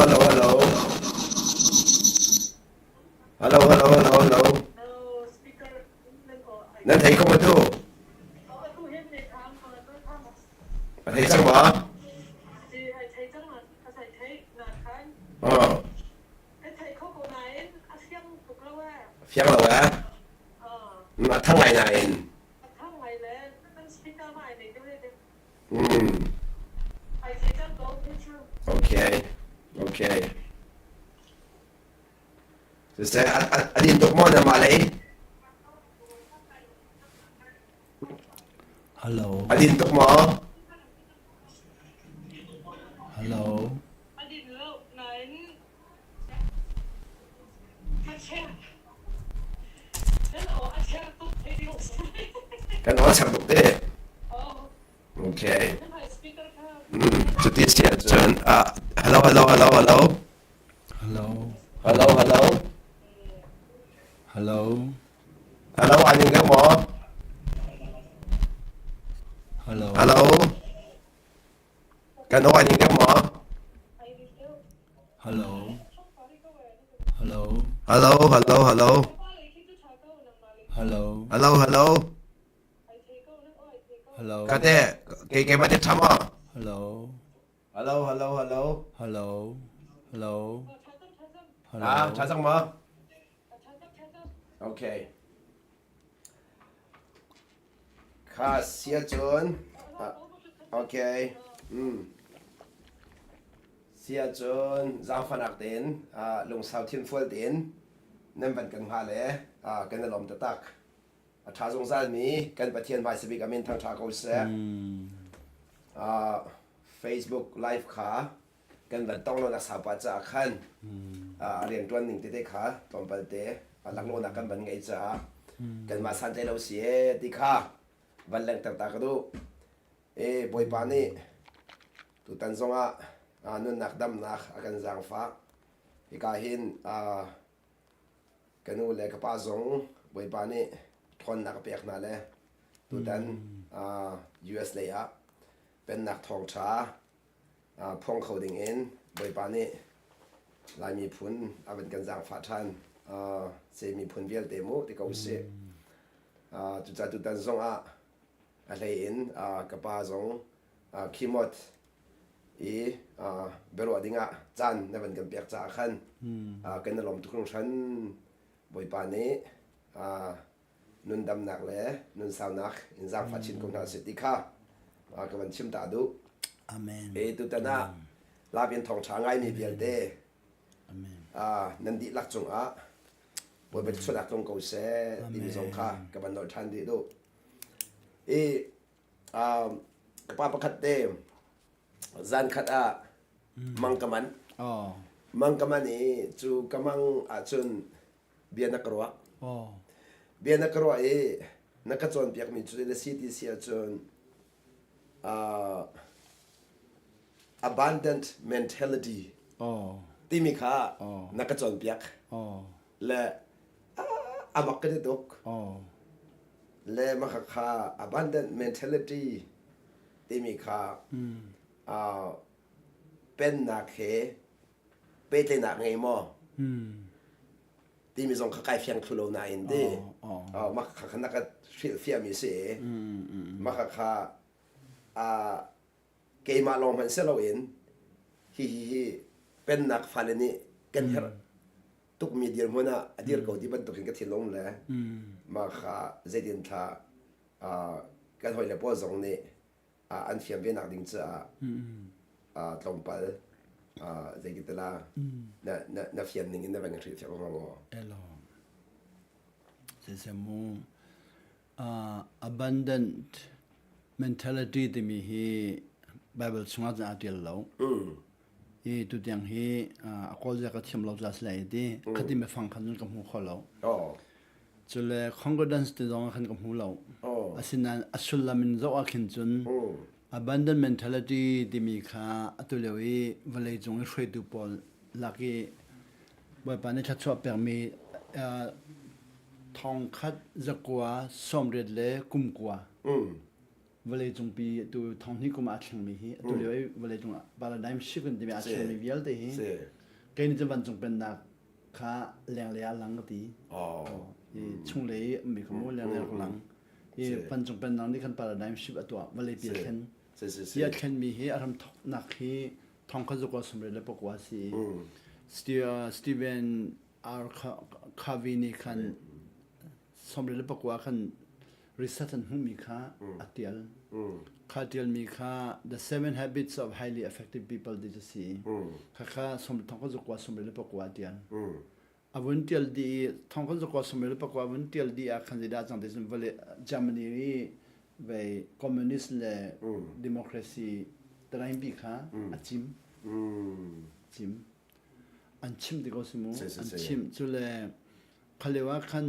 Hello, hello. Hello, hello, hello, hello. Nan thei ko ma tu? A thei cang ma? Oh. Fiang lo eh? A thang ngai nain. Mm. Okay. Okay. Siseh, a din tuk maw na mah lei? Hello. A din tuk maw? Hello. Kan aw chak tuk te. Okay. Cuti si ahcun hello hello hello hello. Hello. Hello hello. Hello. Hello an in ka maw? Hello. Hello. Kan aw an in ka maw? Hello. Hello. Hello hello hello. Hello. Hello hello. Hello. Kate ke ke ma te thama. Hello. Hello hello hello. Hello. Hello. Hello. Ah, tha cang ma? Okay. Kha sia cun okay. Mm. Sia cun zaangfanak tein lungsau thinfual tein nan van kan hnga le kan i lawm taktak. A ṭha zungzalmi kan Pathian hmaisabik a min thangṭha ko seh. Facebook live kha kan van tong lo nak saupa caah khan a rianṭuan ning tete kha tlawmpal te a laklawhnak kan van ngeih caah kanmah santlai lo si ee ti kha van lengter ta ka duh. E Bawipa nih tutan zongah nunnak damnak a kan zaangfah. Hika hin ka nu le ka pa zong Bawipa nih ṭhawnnak a pek hna le tutan US lei ah pennak thawngṭha phuang kho ding in Bawipa nih Lai miphun a van kan zaangfah ṭhan. Se miphun vialte mu ti ko usih. Cucaah tutan zong ah a hlei in ka pa zong khimot i biaruah dingah caan na van kan pek caah khan kan i lawm tuk hringhran. Bawipa nih nundamnak le nunsaunak in zaangfah chin ko hna seh ti kha ka van chim ta duh. Amen. E tutan ah Lavin thawngṭha ngaimi vialte Amen. nan dihlak cungah Bawipa thluachuahnak tlung ko seh timi zong kha ka van nolh ṭhan dih duh. I ka pa pakhat te zan khat ah mang ka man. Oh. Mang ka man i cu ka mang ahcun bia na ka ruah. Oh. Bia na ka ruah i na ka cawnpiakmi cu na si ti si ahcun uh, abundant mentality oh. timi kha oh. na ka cawnpiak. Oh. Le amak ka ti tuk. Oh. Le maka kha abundant mentality timi kha uh, pennak he pehtlaihnak ngei maw timi zong kha kai fiang thlu lo nain ti mah kha kha na ka hrilhfiahmi si mah kha kha keimah lawng hmanh si loin hi hi hi pennak fale nih kan herh tukmi dirhmun ah a dir ko ti bantuk hin ka thinlung le mah kha zeitin thla kan hawile pawl zong nih an fiam ve nak ding caah tlawmpal zeikitala na na na fian ning in na van hrilh fiak ko maw Elo sisemu abundant mentality timi hi Bible chungah cun aa tial lo i tutiang hi a kawl zia ka thiam lo ca si lai ti khati me fang khan cun ka hmu kho lo Cule concordance ti zong ah khan ka hmu lo. Asinain a sullam in zoh ah khin cun abundant mentality timi kha atu lio i vawleicung i hruaitu pawl lak i Bawipa nih thluachuah pekmi thongkhat zakua sawmriat le kumkua. Vawleicungpi tu thonghnih kum ah a thlengmi hi atu lio i vawleicung ah paradigm shift kan timi aa thlengmi vialte hi kei nih cun vancung pennak kha lenglei ah lang ka ti. I chunglei i ummi kha mu lenglei rak lang. I vancung pennak nih khan paradigm shift a tuah vawleipi a thlen. Hi a thlenmi hi a hramthawknak hi thongkhat zakua 39 si. Stephen R. Covey nih khan 99 khan research an hmuhmi kha a tial. Kha tialmi kha The Seven Habits of Highly Effective People ti cu si. Kha kha thongkhat zakua 99 a tial. A vun tial dih i thongkhat zakua 99 a vun tial dih ah khan zeidah cang ti cun vale Germany i vei communist le democracy tarainpi kha a cim. Cim. An chim ti ko si mu. An chim cu le khalio ah khan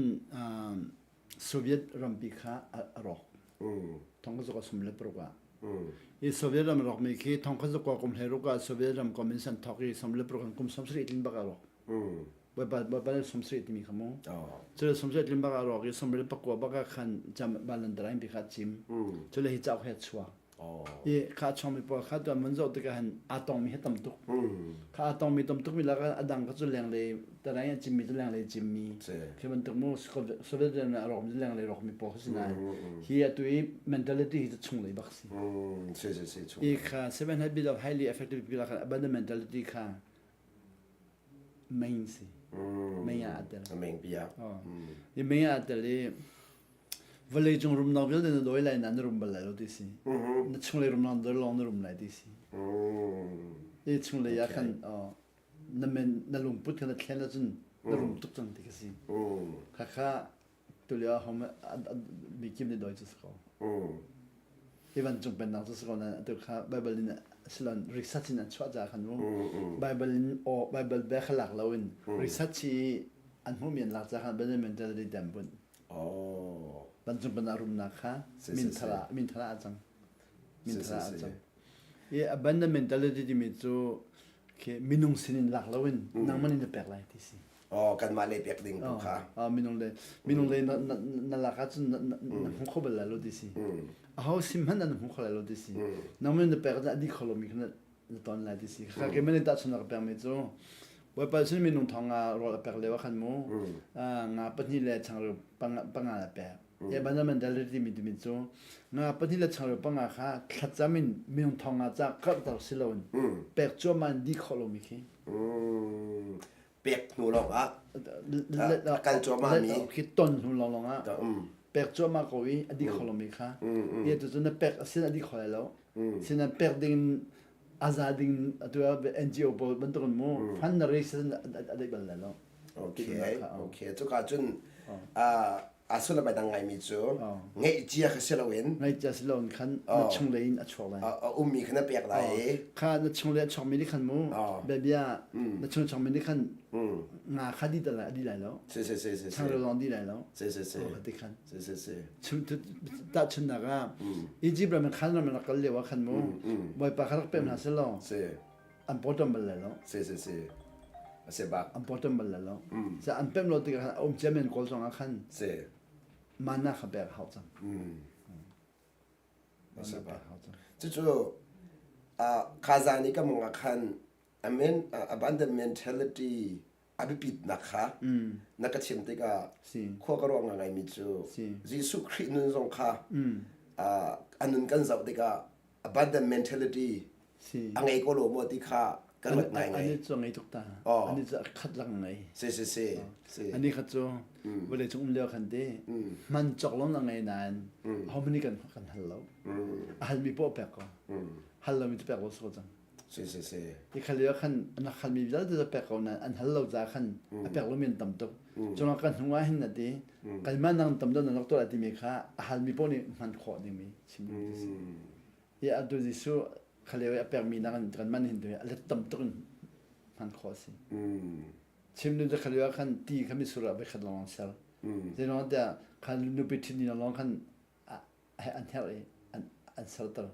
Soviet rampi kha a rawk. Thongkhat zakua 36 ah. I Soviet ram rawkmi khi thongkhat zakua kum 16 ah Soviet ram communist an thawk i 36 kum 70 tlin bak a rawk. Bawipa Bawipa nih 70 timi kha mu. Cule 70 tlin bak a rawk i 39 bak ah khan Balan Darain pi kha a cim. Cule hi cauk hi a chuak. I kha a chuakmi pawl kha tuan mun zoh tikah hin aa tongmi hi tam tuk. Kha aa tongmi tam tukmi lakah a dang kha cu lenglei tarain a cimmi cu lenglei cimmi. Khi bantuk mu Soviet Union a rawkmi cu lenglei rawkmi pawl kha si nain hi atu i mentality hi cu chunglei bak si. I kha seven habit of highly effective people kha abundant mentality kha main si. Main ah aa tel. Main pi ah. I main ah aa tel i Vawleicung rumnak vialte na dawi lai nain na rum bal lai lo ti si. Na chunglei rumnak na dawi lawng na rum lai ti si. I chunglei ah khan na men na lungput kha na thlen ahcun na rum tuk cang ti ka si. Khakha tulio ah hom mi kim nih dawi cu si ko. Hi vancung pennak cu si ko nain atu kha Bible in silon research in an chuah caah khan mu Bible in aw Bible bia kha lak loin research hi an hmuhmi an lak caah khan Bible mentality te an bunh. Oh. Vancung pennak rumnak kha min thar ah a cang. Min thar ah a cang. I abundant mentality timi cu khi minung sinin lak loin nangmah nih na pek lai ti si. Oh, kanmah le pek ding tu kha. Oh, minung le minung le na na lak ahcun na hmu kho bal lai lo ti si. Aho sim hmanh na hmu kho lai lo ti si. Nangmah nih na pek ahcun a dih kho lomi kha na ton lai ti si. Kha keimah nih tahchunhnak ka pekmi cu Bawipa sin minung thong nga rawl a pek lio ah khan mu nga pahnih le changreu panga a pek. Hi abundant mentality timi timi cu nga pahnih le changreu panga kha thlacam in minung thong nga ca karhter si loin pek cuahmah in dih khawh lomi khi. Pek hnu lawng ah kal cuahmah mi khi ton hnu lawng lawng ah pek cuahmah ko i a dih kho lomi kha. Hi tu cu na pek a sin a dih kho lai lo. Sinan pek ding a za ding atu ah NGO pawl bantuk in mu fund na raise a deih bal lai lo. Okay, okay. Cuka cun a sullam ai dang ngaimi cu ngeih cia kha si loin ngeih cia si loin khan na chunglei in a chuak lai. A ummi kha na pek lai i kha na chunglei a chuakmi nih khan mu bia na chung chuakmi nih khan nga kha di lai di lai lo. Si si si si. Changreu lawng di lai lo. Si si si. Ti khan. Si si si. Tahchunhnak ah Egypt ram in khan ram in rak kal lio ah khan mu Bawipa kha rak pem hna seh law an pawṭam bal lai lo. Si si si. A si bak. An pawṭam bal lai lo. Sa an pem lo tikah khan a um cia men kawl zong ah khan si mana kha pek a hau cang. A si bak. Cucu kha zan i ka mung ah khan amen abundant mentality a biapitnak kha na ka chim tikah khua ka ruah ngaingaimi cu Jesuh Khrih nun zong kha a nun kan zoh tikah abundant mentality a ngei ko lo maw ti kha ka ruat ngaingai. Ani cu ngei tuk ta. Ani cu a khat lang ngei. Si si si. Si. Ani kha cu vawlei cung um lio khan te hman cawk lo na ngei nain ho many kan kan hal lo. A halmi poh pek ko. Hal lomi cu pek lo si ko cang. Si si si. Ti khal lio khan an rak halmi vialte cu pek ko nain an hal lo ca khan a pek lomi an tam tuk. Cungah kan hnu ah hin na ti kalmah nang tam deuh na rak tuah timi kha a halmi paoh nih hman khawh dingmi chim ding ti si. Hi atu Jesuh khalio i a pekmi nak in kan man hin tu a let tam tuk in hman khawh a si. Chim ding cu khalio ah khan ti kha mitsur ah voikhat lawng ser. Zeiruang tiah khan nupi ṭhit ni lawng khan an herh i an serter.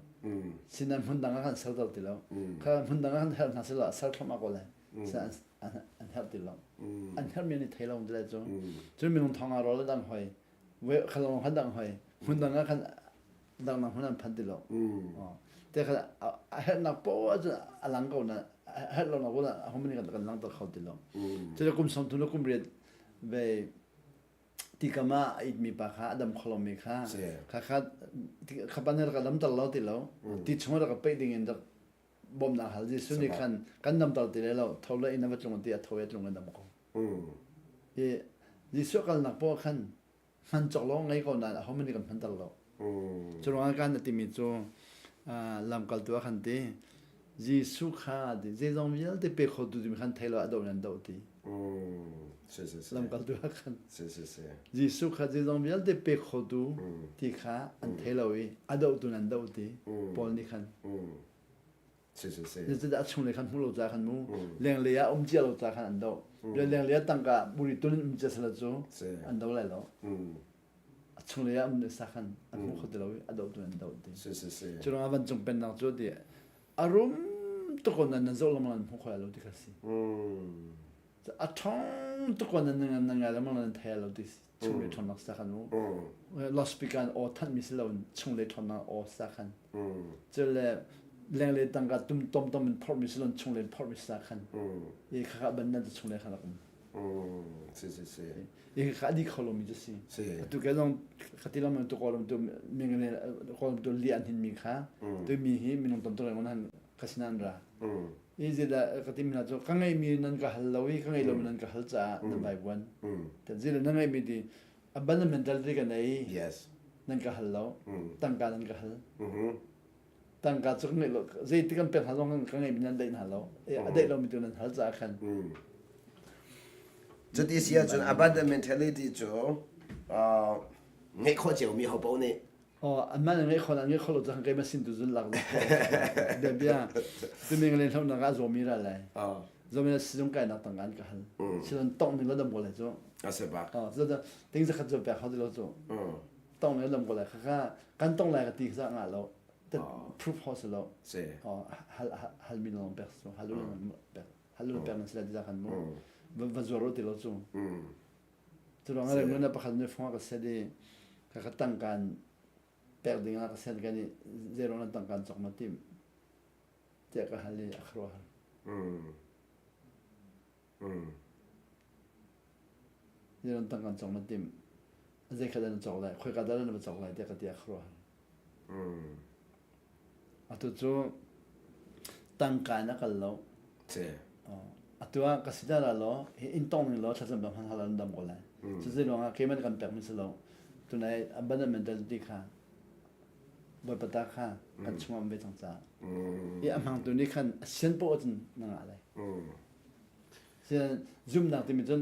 Sinan hmun dang ah khan serter ti lo. Kha hmun dang ah khan herh hna selaw ser thluahmah ko lai. An herh ti lo. An herhmi an i thei lo ti lai cu. Cun minung thong ah rawl a dang hoi. Kha lawng khan dang hoi. Hmun dang ah khan Dangdang hmun an phan ti lo. Te kha a herhnak poah cu a lang ko na a herh lo nak a hum ni kan lang ter kho ti lo. Cu kum som thum le kum riat ve tikam ah a itmi pa kha a dam kho lomi kha kha kha kha pan rak dam ter lo ti lo ti chung rak peih ding in rak bawmnak hal Jesuh nih khan kan damter ti le lo tho le inn a va tlung ti a tho i a tlung in dam ko. I Jesuh kalnak poah khan hman cawk lo ngei ko nain ahohmanh nih kan hmanter lo. Cu ruangah kan na timi cu lamkaltu ah khan ti Jesuh kha ti zeizong vialte pe khotu timi khan thei lo a doh nan doh ti. Lamkaltu ah khan Jesuh kha zeizong vialte pe khotu ti kha an thei lo i a dohtu nan doh ti Paul nih khan. Zeicahtiah a chunglei khan hmuh lo ca khan mu lenglei ah um cia lo ca khan an doh. Lenglei ah tangka muri tun in um cia sala cu an do lai lo. A chunglei ah um ne sa khan an hmu kho ti lo i a doh tu an doh ti. Cu ruangah vancung pennak cu ti a rum tuk ko nan nan zoh lengmang nan hmu kho lai lo ti kha si. A ṭhawng tuk ko nan nan ngai lengmang nan thei lo ti si. Chunglei ṭhawnnak sa khan mu. Loudspeaker in aw thanhmi si loin chunglei ṭhawnnak aw sa khan. Cule lenglei tangka tum tomtom in phorhmi si loin chunglei in phorhmi sa khan. I khakha ban nan cu chunglei khan rak um. Si si si. I khakha a di kho lomi cu si. Atu ke zong khati lam tu kawlram tu mingane kawlram tu li an hin mi kha tu mi hi minung tam tuk han ka sinan ra. I zeidah ka timi hna cu ka ngeihmi nan ka hal lo i ka ngei lomi nan ka hal caah nan vaivuan. Zeidah na ngeihmi ti abundant mentality ka nei. Yes. Nan ka hal lo. Tangka nan ka hal. Tangka cu ka ngeih lo zeiti kan pek hna zong ka ngeihmi nan deih hna lo. A deih lomi tu nan hal caah khan. Cuti si ahcun abundant mentality cu ngeih khawh ciomi ho paoh nih Oh, anmah na ngeih kho na ngeih kho lo cang keimah sin tu zun lak bia bia tuming len hlo nak ah zawmi ra lai. Zawmi na sizung kai nak tang kan ka hal. Silon tong ning lo dam ko lai cu. Ase bak. Oh, so da ting zakhat zo pek hau ti lo cu. Tong ning dam ko lai kha kha kan tong lai ka ti kha nga lo. Proof ho se lo. Se. Oh, hal hal mi long pek so hal lu pek hal lu pek na sila ti khan mu. Va zuar ti lo cu. Cu ruangah le nuna pakhat nih fung a ka set i ka ka tangkaan pek ding ah ka set kan i zeiruang na tangkaan cawk na timh tiah ka hal i a khuaruahhar. Zeiruang tangkaan cawk na timh zei kha dah na cawk lai khoika dah na va cawk lai tiah ka ti a khuaruahhar. Atu cu tangka in a kal lo. Atu ah ka si dah law hi inn tong ning law thlacam bang hman hal an dam ko lai. Cucu ruangah keimah nih kan pekmi si lo. Tunai abundant mentality kha Bawipa ta kha kan chungah um ve cang caah. I a hmangtu nih khan a sian poah cun na ngah lai. Zumnak timi cun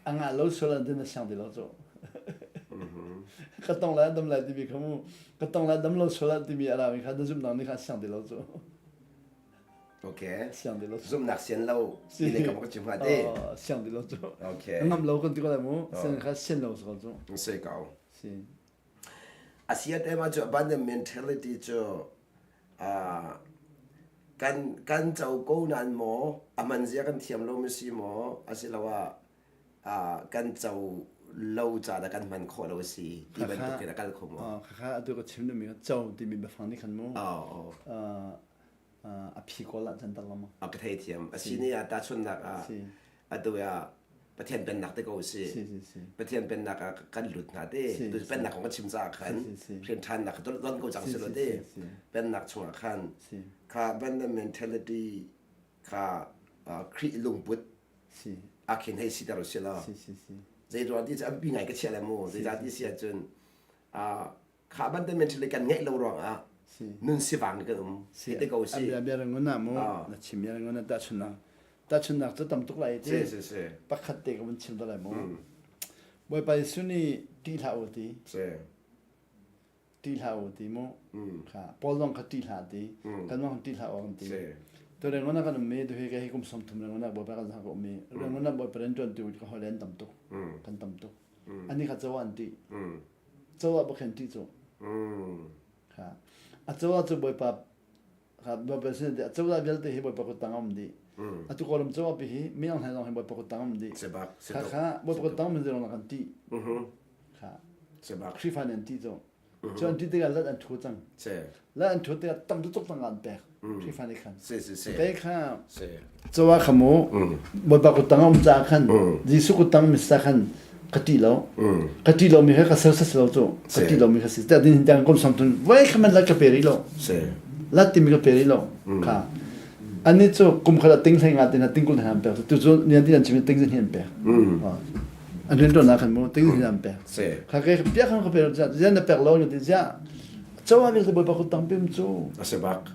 A ngah lo sual ah cun a siang ti lo cu. Ka tong lai dam lai timi kha mu ka tong lai dam lo sual ah timi a rami kha na zumhnak nih kha a siang ti lo cu. Okay. Siang ti lo. Zumhnak sian lo ti le ka ka chim hnga te. Siang ti lo cu. Okay. Ngam lo kan ti ko lai mu. Siang kha sian lo si ko cu. Si ko. Si. Asiat ema cu abundant mentality cu kan kan co ko nain maw a man zia kan thiam lo mi si maw asiloah kan co lo ca dah kan hman khawh lo a si ti bantuk in a kal kho maw? Khakha atu ka chim duhmi co timi biafang nih khan mu a phi kawl ah can tak lengmang. A ka theithiam. A si ni ah tahchunhnak ah atu ah Pathian pennak te ko si. Pathian pennak ah kan lut hna te. Tu pennak kong ka chim caah khan rian ṭhannak ka don ko cang si lo te. Pennak chungah khan kha abandon mentality kha Khrih lungput a khin hei si ter si lo. Zei ruang ti cu a biapi ngai ka chiah le mu. Zeicah ti si ahcun kha bantuk mentally kan ngeih lo ruangah nun sivang kan um si te ko si bia bia rangun na mu na chim bia rangun na tahchunnak tahchunnak cu tam tuk lai ti si si pakhat te ka vun chim ta lai mu Bawipa Jesuh nih ṭih hlah u ti si ṭih hlah u ti mu kha Paul zong kha ṭih hlah ti kan zong ṭih hlah u kan ti tu rangun ah kan um mi tu hi ka hi kum 30 rangun ah Bawipa kan sang ka um mi rangun ah Bawipa rian ṭuan tu ka hoi le an tam tuk kan tam tuk ani kha caw an ṭih Cawah bak hin ṭih cu. Kha. A cawah cu Bawipa kha Bawipa sin a cawah vialte hi Bawipa kut tang um dih. Atu Kawlram cawah pi hi minung hlei zong hi Bawipa kut tang um dih. Sebak. Kha kha Bawipa kut tang um zirong kan ṭih. Kha. Khrihfa nih an ṭih cu. Cu an ṭih tikah lat an ṭhu cang. Lat an ṭhu tikah tam tuk tangka an pek. Khrihfa nih khan. Kei kha cawa kha mu Bawipa kuttang a um caah khan Jesuh kuttang missa khan ka ṭih lo. Ka ṭih lomi kha ka ser lo cu. Ka ṭih lomi kha si. Tiah din tiang kum sam tun voi kha man lat ka pe rih lo. Lat timi ka pe rih lo. Kha. Annih cu kum khat ah ting hlei nga tin ting kul an pek. Tu cu nian tin an chim ting zin hi an pek. An rianṭuannak khan mu ting zin an pek. Kha ke piak khan ka pe lo zian na pek lo ni ti zia cawa vialte Bawipa kut tang pim cu. A si bak.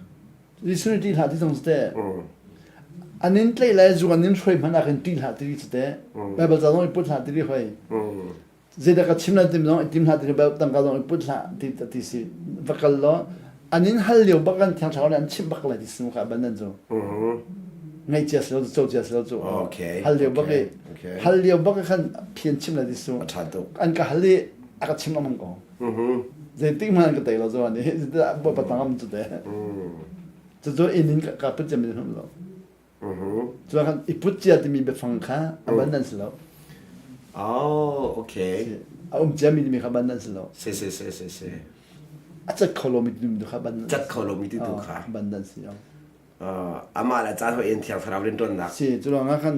Jesuh nih ṭih hlah ti cang te. An in tlaih lai zung an in hruai hmanh ah khin ṭih hlah ti ri te. Bible ca zong i put hlah ti ri hoi. Zeidah ka chim lai tim zong i tim hlah ti ri tangka zong i put hlah ti ti si. Va kal law an in hal lio bak kan thiang thlarau nih an chimh bak lai ti si kha ban cu. Ngaih cia si lo cu co cia si lo cu. Hal lio bak i hal lio bak khan phian chim lai ti su. An ka hal i a ka chim lengmang ko. Zeitik hmanh an ka tei lo cu ani bawipa tangam cu te. Cucu inn in ka put cia mi hum lo. Cu khan i put cia timi biafang kha a ban nan si lo. Oh, okay. A um cia mi timi kha ban nan si lo. Si si si si si. A cat kho lomi timi tu kha ban cat kho lomi ti tu kha ban nan si. Amah le caan hoi in thiang thlarau rianṭuannak. Si, cu ruangah khan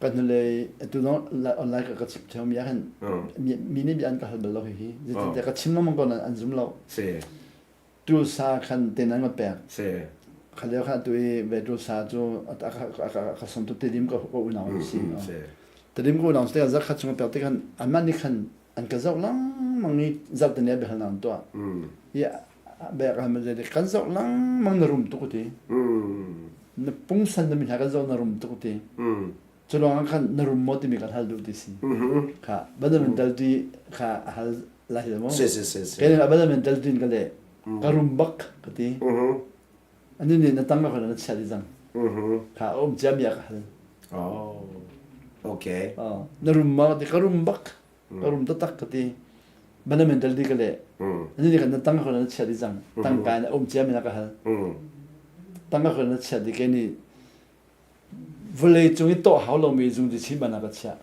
kan hnulei atu zong online ka ka chim theo mi ah khan mi nih bia an ka hal bal lo hihi zeitintiah ka chim lengmang ko nain an zum lo si tulsa khan ten an ka pek si kha lio khan atu i ve tulsa cu ka som tu tedim ka unau si tedim ka unau si tikah zarh khat chung ka pek tikhan anmah nih khan an ka zoh lengmang i zarh te nih biahal an tuah i bek an kan zoh lengmang na rum tuk ti na pungsan na mi hna kan zoh na rum tuk ti cu lawng khan na rum maw timi kan hal duh ti si kha fundamental ti kha hal lai le maw si si si si kei fundamental tin ka le ka rum bak ka ti ani nih na tang ka na chia di zang kha um cia mi ka hal oh okay na rum ma ti ka rum bak ka rum taktak ka ti fundamental di ka le ani nih kan na tang ka na chia di zang tang ka na um cia mi na ka hal tang ka na chia di ke ni vawlei cung i tawh hau lomi zungzi chin ban ah ka chiah.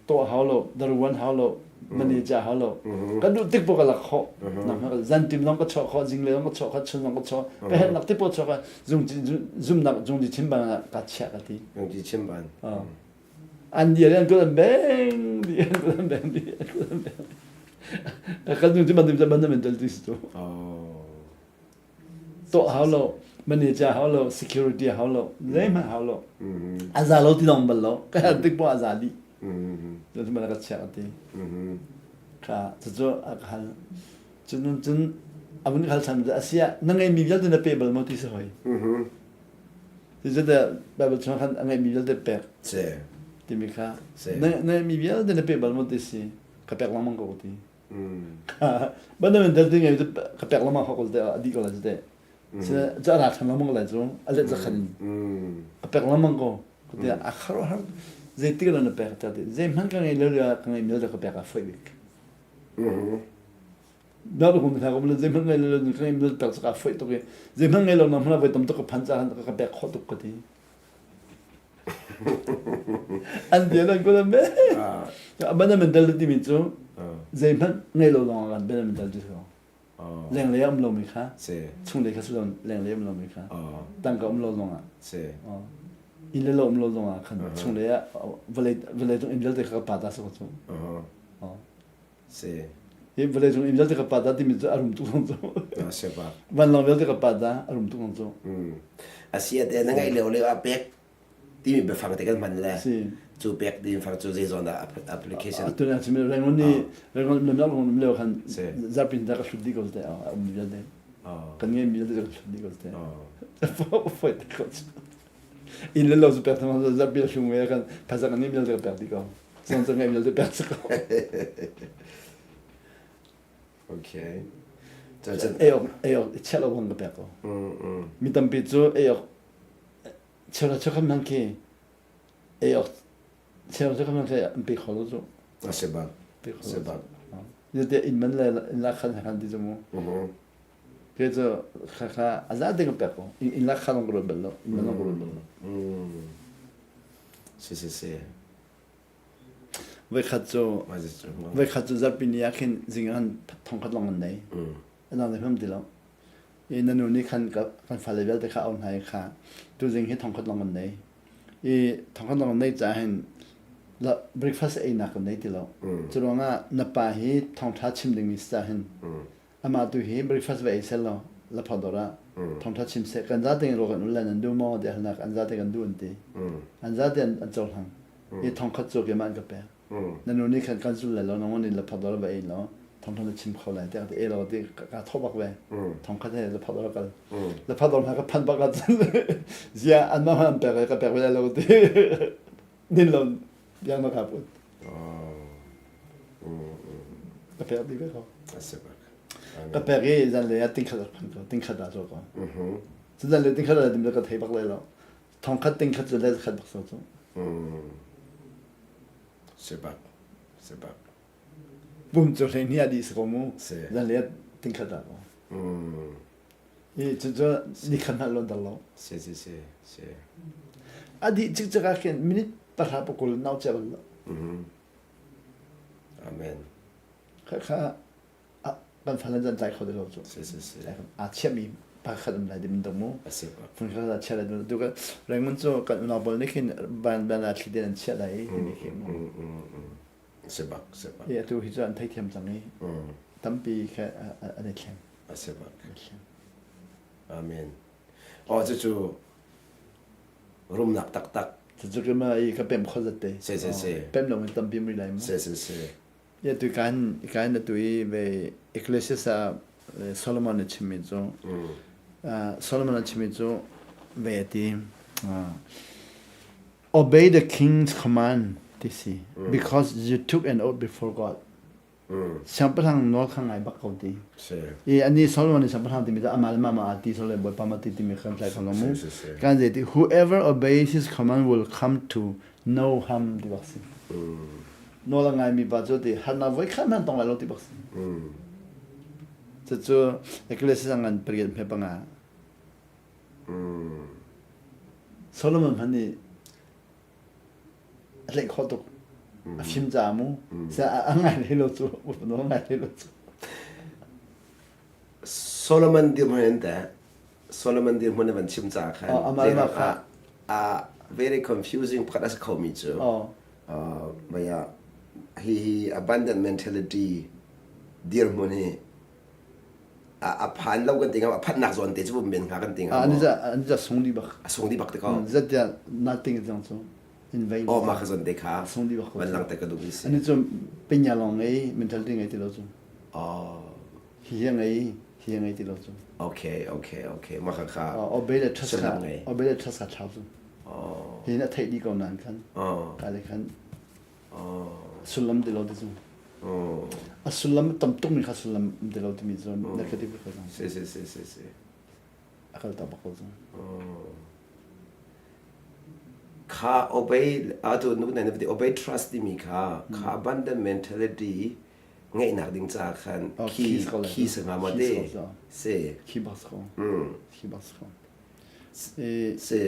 Tawh hau lo, daruan hau lo, manager hau lo. Ka duh tik poh ka lak khawh. Nang zantim zong ka chuah khawh, zinglei zong ka chuah khawh, chun zong ka chuah. Ka herhnak ti poh chuah ka zumnak zungzi chin ban ah ka chiah ka ti. Zungzi chin ban. An dia an kut an beng di an kut an beng di an kut an beng. Kan zungzi ban ban ban dal ti si tu. Tawh hau lo, manager hau lo, security hau lo, zeihmanh hau lo. A za lo ti dong bal lo. Ka herh tik poah a za dih. Cun cun ka chiah ka ti. Kha cucu a ka hal. Cun cun a vun ka hal ṭhan a si ah na ngeihmi vialte na pe bal maw ti si hoi. Cucu Bible chung khan a ngeihmi vialte pek. Timi kha na ngeihmi vialte na pe bal maw ti si. Ka pek lengmang ko ti. Fundamental ti ngai ka pek lama kho te a di ko la te. Cha ra than lamang lai cu a let zakhan in. A pek lamang ko. Te a kharo har zei ti na pek ta te. Zei hman ka ngei lo ka ngei mil ka pek a foi bik. Na ru hum tha ko zei hman ngei lo ka ngei mil tak ka foi tuk i. Zei hman ngei lo na hmana voi tam tuk ka phan cha ka pek kho tuk ka ti. An bia nan kul an be. Fundamental timi cu zeihmanh ngei lo lawng ah kan fundamental ti si. Lenglei um lomi kha chunglei kha si lo lenglei um lomi kha tangka um lo zong ah inn le lo um lo zong ah khan chunglei ah vawlei vawlei cung inn vialte kha ka pa ta si ko cu. Si. Hi vawlei cung inn vialte ka pa ta timi cu a rum tuk zong cu. Si ba. Vanlawng vialte ka pa ta a rum tuk zong cu. A si ate na ngaih lio lio ah pek timi biafang te kan hman le. Si. Cu pek timi fang cu zei zawn dah application. Atu na chim Rangoon ni Rangoon lam lam lam leo khan zarpin ta ka hlut dih ko te a um vialte. Kan ngei mi vialte ka hlut dih ko te. Foi te ko. Inn le lo cu pek thang zarpin hlung ve kan phaisa kan ngei vialte ka pek dih ko. Cun cu ngeih vialte pek si ko. Okay. Ei awk ei awk chiah lo bang ka pek ko. Mi tampi cu ei awk cheu cheu khan hmang khi ei awk cheu cheu khan hmang khi an pe kho lo cu. A si bak. Pe kho Si bak. Zate inn man le inn la khan khan ti cu mu. Ke cu kha kha a za te ka pek ko. Inn la khan ka ruat bal lo. Inn man ka ruat bal lo. Si si si. Voikhat cu voikhat cu zarhpi ni ah khin zing ah thongkhat lawng an nei. A dang zei hmanh ti lo. I na nu nih khan kan fale vialte kha a hna i kha tuzing hi thongkhat lawng an nei. I thongkhat lawng an nei caah hin breakfast einak kan nei ti lo. Cu ruangah na pa hi thawngṭha chim dingmi si caah hin amah tu hi breakfast va ei sel law lapha dawr ah thawngṭha chim seh kan zate in rawl kan ul lai nan duh maw tiah halnak an zate kan duh an ti. An zate an cohlang. I thongkhat cu keimah an ka pek. Na nu nih khan kan zul lai lo nang nih lapha dawr va ei law thawngṭha na chim kho lai tiah ka ti e law ti ka thawh bak ve thongkhat he lapha dawr kal lapha dawr hna ka phan bak ah cun zia anmah hmanh an pek ka pek ve lai lo ti nin lo biang na ka put ka pek dih ve ko ka pek i zanlei ah tingkhat phan ko tingkhat ah cu ko cu zanlei tingkhat ah dim ka thei bak lai lo thongkhat tingkhat cu le khat bak so cu Si bak. Si bak. Pum cu hlei hnih ah dih si ko mu. Zan le tingkhat ah ko. I cu cu nikhat hmanh lo dal lo. Si si si si. A dih cikcek ah khin minute pahra pakul nau cia bal lo. Amen. Kha kha kan fale zan tlai kho ti lo cu. Si si si. Aa chiahmi pakhat um lai dim dong mu. A si bak. Phun kha chia lai tu ka Raymond cu kan unau pawl nih khin ban ban ah thli den an chiah lai timi khi mu. Si bak si bak. I atu hi cu an theithiam cang i tampi kha an i thleng. A si bak. Amen. Oh cucu rumnak taktak. Cucu ka ma i ka pem kho zat te. Si si si. Pem lo in tampi mui lai mu. Si si si. Ya tu kan kan atu i ve Ecclesiastes ah Solomon a chimmi cu Solomon a chimmi cu ve a ti obey the king's command ti si because you took an oath before God siangpahrang nawl kha ngai bak ko ti i ani Solomon nih siangpahrang timi cu amah le mah aa ti sole bawipa ma ti timi kan tlai kho lo mu kan zei ti whoever obeys his command will come to no harm ti bak si nawl a ngaimi pa cu ti harnak voi khat hmanh tong lai lo ti bak si cucu Ecclesiastes ngan pariat hme panga Solomon hmanh nih a tlaih khawh tuk a fim caah mu a ngai hlei lo cu a ngai hlei lo cu Solomon dirhmun in teh Solomon dirhmun na van chim caah khan amah a very confusing pakhat a si khomi cu maya hi hi abundant mentality dirhmun hi a phan lo kan ti ngam a phannak zawn te cu men hnga kan ti ngam an ja an ja sung di bak a sung di bak te ko zatia nothing jang cu in vain oh ma kha zawn te kha sung di bak van lang te ka duh si ani cu pinya long ngei mentality ngei ti lo cu oh hi hi ngei hi ngei ti lo cu okay okay okay ma kha kha obey le trust kha obey le trust kha thau cu hi na theih di ko nan khan ka le khan sullam ti lo ti cu a sullam tam tuk mi kha sullam ti lo timi cu negative ka zong si si si si si a kal ta bak ko cu kha obey atu nu na ti obey trust timi kha kha abundant mentality ngeihnak ding caah khan khi khi sa nga ma te si khi bas ko khi bas ko si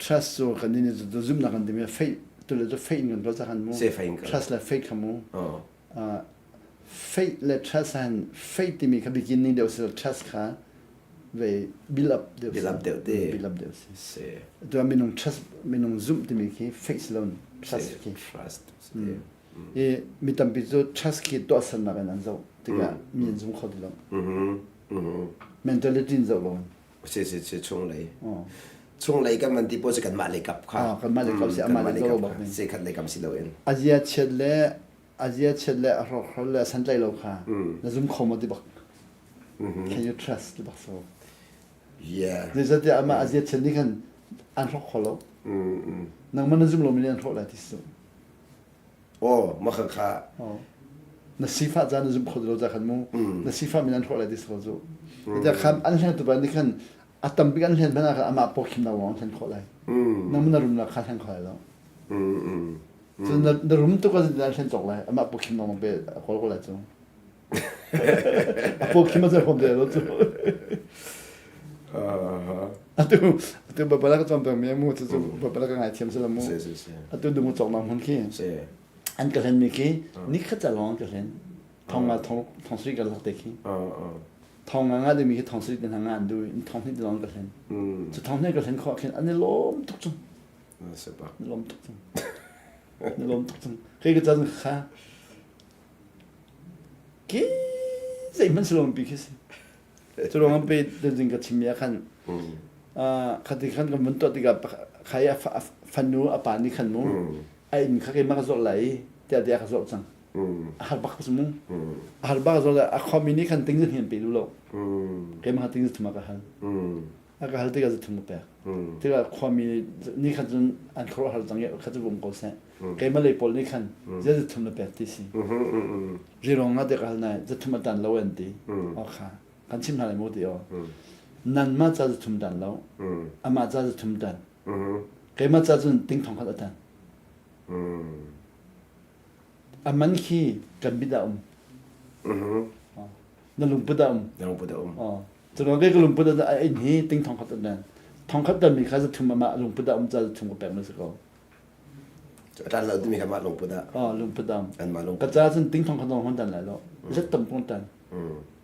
trust cu kan nih cu zumnak kan timi faith tu le cu faith in kan tuah cang mu se faith trust le faith kha mu faith le trust han faith timi kha beginning deuh si trust kha ve build up deuh build up deuh te build up deuh si si tu minung trust minung zumh timi khi faith si lo trust khi trust I mi tampi cu trust khi tuahsernak in an zoh tikah mi an zum kho ti lo. Mentality in zoh lo. Si si si chunglei. Chunglei kan man ti pawl cu kanmah lei kap kha. Ah kanmah lei kap si amah lei kap bak. Si khat lei kam si loin. Azia chiat le azia chiat le a hrawkhrol le a santlai lo kha na zum kho maw ti bak. Can you trust ti bak so. Yeah. Zeicahtiah amah azia chiat nih khan an hrawk kho lo. Nangmah na zum lomi nih an hrawh lai ti si. Aw, mah kha kha. Na sifah caan na zum kho lo ca khan mu. Na sifah min an hrawh lai ti si ko cu. Ita khan an hlen tu pa nih khan a tambik an hlen hmanh ah khan amah pawkhim na wang hlen khawh lai. Nang na rum la kha hlen khawh lai lo. Cun na rum tuk ah an hlen cawk lai. Amah pawkhim na wang pe a kawl ko lai cu. A pawkhim a cer hom te lo cu. Atu atu babala ka cawm peng mi mu cu cu babala ka ngaithiam si la mu. Atu dumu cawk na hmun khi. An ka hlenmi khi nikhat ca lawng an ka hlen. Thong nga thong thong sui ka lak te khi. Thong nga nga dimi khi thong sui te hna nga an du in thong hnih te lawng ka hlen. Cu thong hnih ka hlen khawh khin an i lawm tuk chung. An i lawm tuk chung. An i lawm tuk chung. Kai ka chan kha ki zeihmanh si lo pi khi si. Cu ruang ah pe tuzing ka chimmi ah khan khati khan kan vun tuah tikah khai a fanu a pa nih khan mu a inn kha keimah ka zawrh lai i tiah tiah ka zawrh cang. A har bak cu mu. A har bak zawrh lai a khuami nih khan ting hin pe duh lo. Keimah kha ting thum a ka hal. A ka hal tikah zathum ka pek. Tikah khuami nih khan cun an khuaruah har cang i kha cu um ko seh. Keimah lei pawl nih khan zei zathum na pek ti si. Rirong nga te ka hal nai zathum a tan lo an ti. O kha kan chim hna lai mu ti o. Nanmah ca zathum tan lo. Amah ca zathum tan. Keimah ca cun ting thong khat a tan. A man khi kan bit ah um. Na lungput ah um. Na lungput ah um. Cun ke ka lungput ah a inn hi ting thong khat an thong khat tan mi kha zathum amah lungput ah um ca zathum ka pek na si ko. A tan lo timi kha mah lungput ah. Oh, lungput ah. Anmah lungput. Ka ca cun ting thong khat dong hon tan lai lo. Zet tam kong tan.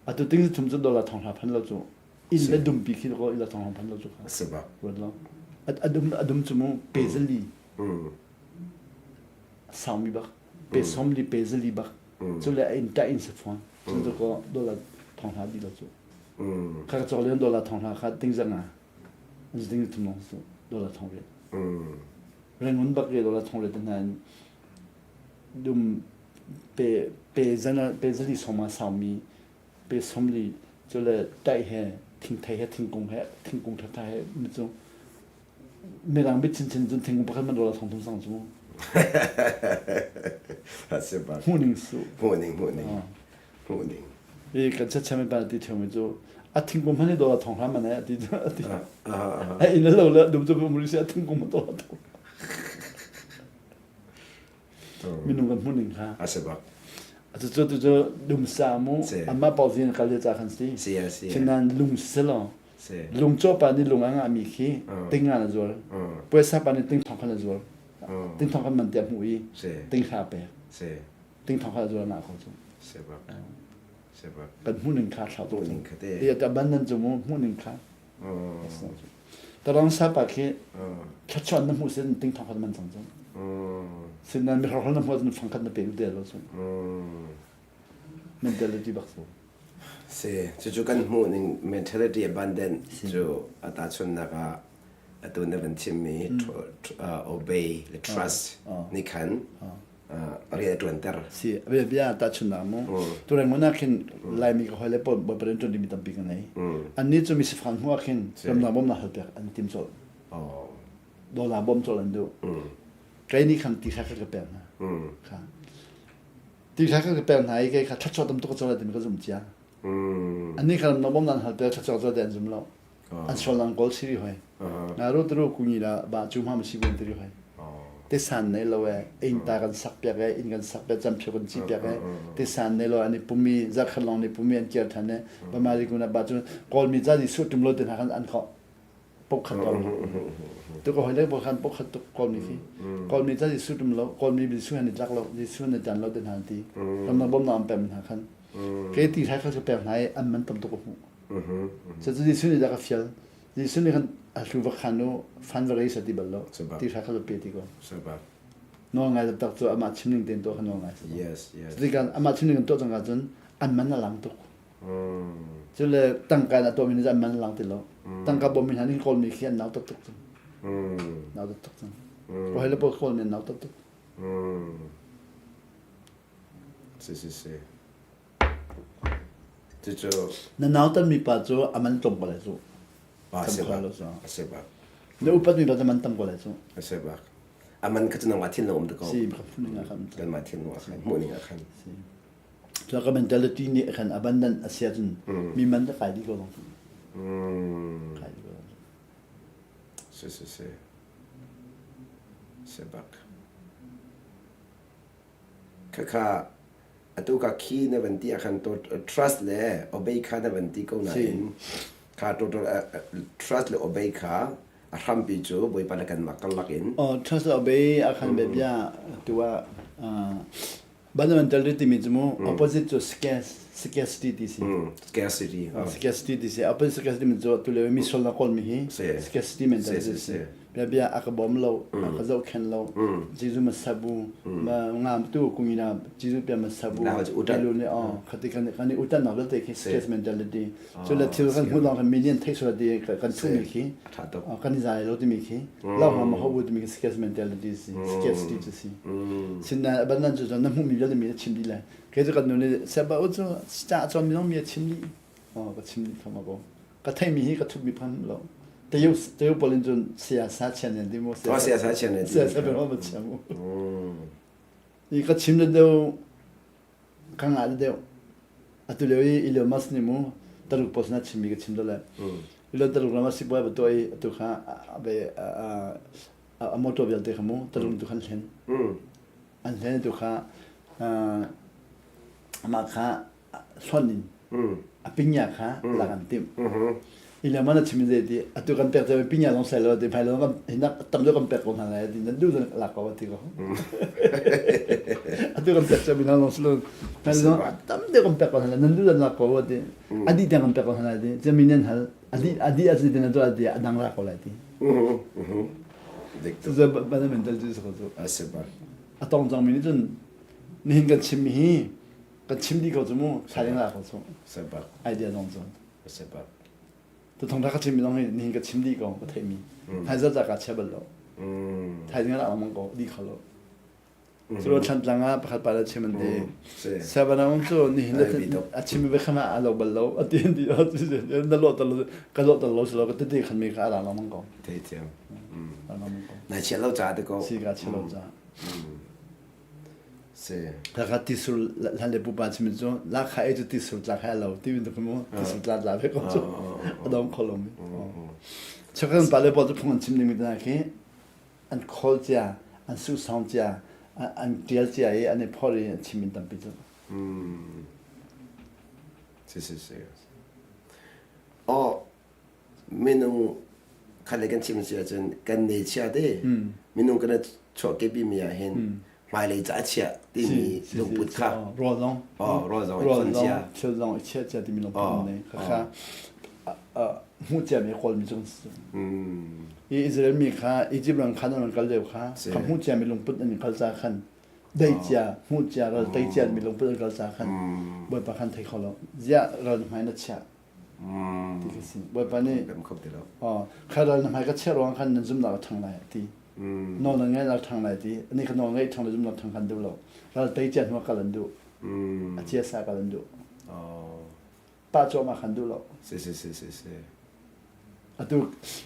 Atu ting thum cu dollar thong hla phan lo cu. Inn le dumpi khi ko illa thong hla phan lo cu. Si ba. Ruat lo. Adum adum cu mu pe zali. Saumi bak. Pe som li pe zali bak. Cu le in ta in se phone. Cu ko dollar thong hla di lo cu. Kha ka cawk len dollar thong hla kha ting zanga. An ding thum long su dollar thong riat. Rangoon bak re dollar thong riat hna in dum pe pe zana pe zali soma saumi pe somli cu le tai he thingthei he thingkung he thingkung thatha he mi cu mirang bit chinchin cun thingkung pakhat man dollar thong thum sang cu hmuhning su hmuhning hmuhning hmuhning I kan chachem pa ti theu mi cu a thingkung hmanh hi dollar thong hram man a ti a ti. A inn lo le dum cu muri si a thingkung dollar thong. Minung kan hmuhning kha. A si bak. Cu cu tu cu dum sa mu amma pau zin kal le cha khan si. Si si. Chinan lung si lo. Lung chaw pa nih lung a ngah mi khi ting nga na zual. Puaisa pa nih ting thong khan na zual. Ting thong khan man tiah hmuh i ting hla pek. Ting thong kha zual na ko cu. Sebak. Sebak. Kan hmuhning kha thlau tuk. Hmuhning kha te. Iya ta ban nan cu mu hmuhning kha. Tarang sa pa khi thlachuan na hmuh sin ting thong khat man cang cu. Sin nan mi hrokhrol na hmuh cun fang khat na pe de lo cu. Mentality bak su. Si, cucu kan hmuhning mentality abundant cu ata chunnak ah atu na van chimmi obey le trust nih khan rian a ṭuanter. Si, bia bia tahchunhnak mu. Tureng mun ah khin Laimi ka hawile pawl Bawipa rian ṭuan dingmi tampi ka ngei. Annih cu mi sifak hmuh ah khin ramdang bawmhnak hal pek an tim colh. Dollar bawm colh an duh. Kei nih khan ti kha ka pek hna. Kha. Ti kha ka pek hna i kei kha thluachuah tam tuk ka cawh lai timi ka zumh cia. Annih kha ramdang bawmhnak an hal pek thluachuah cawh an zum lo. An sual an kawl siri hoi. Na ru tru kungi la ba chu ma si bun tiri hoi. Te san nei lo e inn ta kan sak piak e inn kan sak piak cam phio kan ci piak e te san nei lo ani pumi zakhat long ni pumi an kiar than e ba ma ri kuna ba chu kawl mi za di su tum lo te na kan an kho pok khat kawl tu ko hoi le bo khan pok khat tuk kawl mi khi kawl mi za di su tum lo kawl mi bi su han ni tlak lo di su han tan lo te na ti ram na bom na am pem na khan ke ti thai kha pek na e an man tam tuk mu Cucu Jesuh nih dah ka fial. Jesuh nih khan a hlu va khan u, fan va rei sa ti bal lo. Ti hra kha pe ti ko. Nawl ngai taktak cu amah chim ning tein tuah kha nawl ngai si. Yes, yes. Cutikah amah chim ning kan tuah cang ahcun an man a lang tuk. Cule tangka in a tuahmi nih an man a lang ti lo. Tangka bawmmi hna nih kawlmi khi an nau taktuk cang. Nau taktuk cang. Ko hei le pawl kawlmi an nau taktuk. Si si si. Cucu Na nautanmi pa cu a man tlawm ko lai cu. A Tam si ko bak. lo cu. A si bak. Na upatmi pa cu man tam ko lai cu. A si bak. A man kha cu nangmah thinlung um te ko. Si, ka phun ning ah khan. Kanmah thinlung ah khan, hmuh ning ah khan. Si. Cu ka mentality nih khan abundant a si ahcun mi man ka kai dih ko long. Kai dih ko long. Si si si. Si bak. Khakha atu ka khi na van ti ah khan trust le obey kha na van ti ko nain kha total trust le obey kha A hrampi cu Bawipa le kanmah karlak in. Oh, trust lo be a khan be bia tuah Fundamental timi cu mu opposite cu scarcity ti si. Scarcity. Scarcity ti si. Opposite scarcity mi cu tu le mi sol na kawl mi hi scarcity mentality si. Bia bia a ka bawm lo, a ka zohkhen lo. Jesuh ma sabu, ma ngam tu kumina Jesuh pia ma sabu. Lu ne oh khati kan kan i utan nak vialte khi scarce mentality. Cu le thil kan hmuh lawng kan million thei sual ti kan thu mi khi kan i zai lo timi khi lo ma ma ho timi khi scarce mentality si scarcity cu si sinna abundance cu na hmuh mi vialte mi chim dih lai kei cu kan nu nih seba u cu ca chon mi mi chim dih oh ka chim dih thama ko ka thei mi hi ka thup mi phan lo tayo tayo polin cun sia sa chian ne ti mo sia sa chian ne sia sa be ma chiam i ka chim le deu Ka ngah deuh. Atu lio i Elon Musk nih mu Taluk pawl sinah chimmi ka chim deuh le. Elon Taluk ram ah sipuai va tuah i atu kha a motor vialte kha mu Taluk tu khan hlen. An hlen tu kha amah kha hlonh in a pinya kha lak an timh. Elon Musk na chim zei ti atu kan pek cang pinya zong sai lo ti hmai lo kan hinak tam deuh kan pek ko hna lai ti nan duh lak ko ti ko. Atu kan pek cang hna zong silo hmai lo tam deuh kan pek ko hna lai nan duh lak ko ti. Adi tiang kan pek ko hna lai ti. Cami nan hal adi adi asi ti nan tuah ti adang lak ko lai ti. Cucu fundamental cu si ko cu. A tong cang mi nih cun nihin kan chim mi hi kan chim dih ko cu mu sai la ko cu. Idea zong cu. Tu thong ka chim mi zong hi nihin ka chim dih ko ka theih mi. Thaizar ca ka chia bal lo. Thaizing ah mang ko di kho lo. Cu thlan tlang ah pakhat pa le chim an ti. Sabana um cu nihin le a chim ve khama a lo bal lo a ti an ti na lo tal ka lo tal lo si lo ka tete khan mi ka ala lo mang ko. Thei thiam. Na chia lo ca te ko. Si ka chia lo ca. Si. Kha tisur hlan le pupa chim cu la kha e cu tisur tla kha lo ti min mu tisur tla tla ve ko cu a dong kho lo mi. Chakan pa le pa cu phung an chim ding mi na khi an khawl cia an su song cia an tial cia i an i phor i an chim min tampi cu. Si si si. Oh minung khat le kan chim si ahcun kan nei chia te minung kan chuahkepi mi ah hin hmailei ca chia timi lungput kha rawl zong rawl zong rawl zong thil zong i chia chia timi lungput nei kha hmuh cia mi kawl mi cu i Israel mi kha Egypt ram khan an kal lio kha kha hmuh cia mi lungput an kal ca khan dei cia hmuh cia ral tei cia mi lungput an kal ca khan bawipa khan thei kho lo ziah ral hmai na chia ti ka si bawipa nih kan kho ti lo kha ral na hmai ka chiah ruang khan nan zumnak a ṭhang lai ti nawl nan ngai ral ṭhang lai ti ani kha nawl ngai ṭhang le zumnak ṭhang khan duh lo ral tei cia hnu kal an duh a cia sa kal an duh pa cuahmah khan duh lo si si si si si atu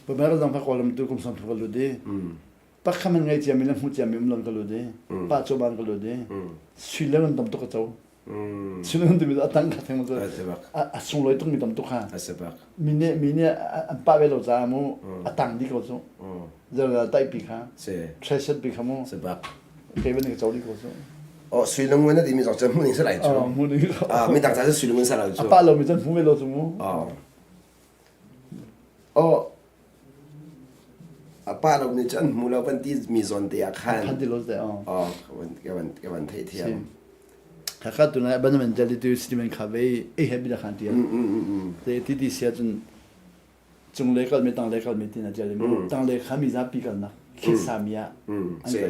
bawipa ral dang fa kawlam tu kum som thu ka lut i pakhat man ngai cia mi le hmu cia mi um lon ka lut i pa cuahmah ka lut i sui le man tam tuk ka co Sinun timi a tang kha theng cu a sunglawi tuk mi tam tuk ha. Mi nih mi nih an pah ve lo caah mu a tang dih ko cu. Zer tai pi kha. Treasure pi kha mu. Kei ban ka co dih ko cu. Oh, suilung na timi zong cu hmu ning salai cu. Hmu ning. Ah, mi dang ca cu suilung salai cu. A pah lo mi cun hmu ve lo cu mu. Oh. Oh, a pa lo nih cun hmu lo van ti mi zawn te ah khan phan ti lo te oh oh ka van ka van theih thiam Khakha tu na ban man jali tu Stephen kha ve ei he bi khan ti te ti ti sia cun cung le kal mi tang le kal mi ti na jali mi tang le kha mi zapi kal nak khesa mi ah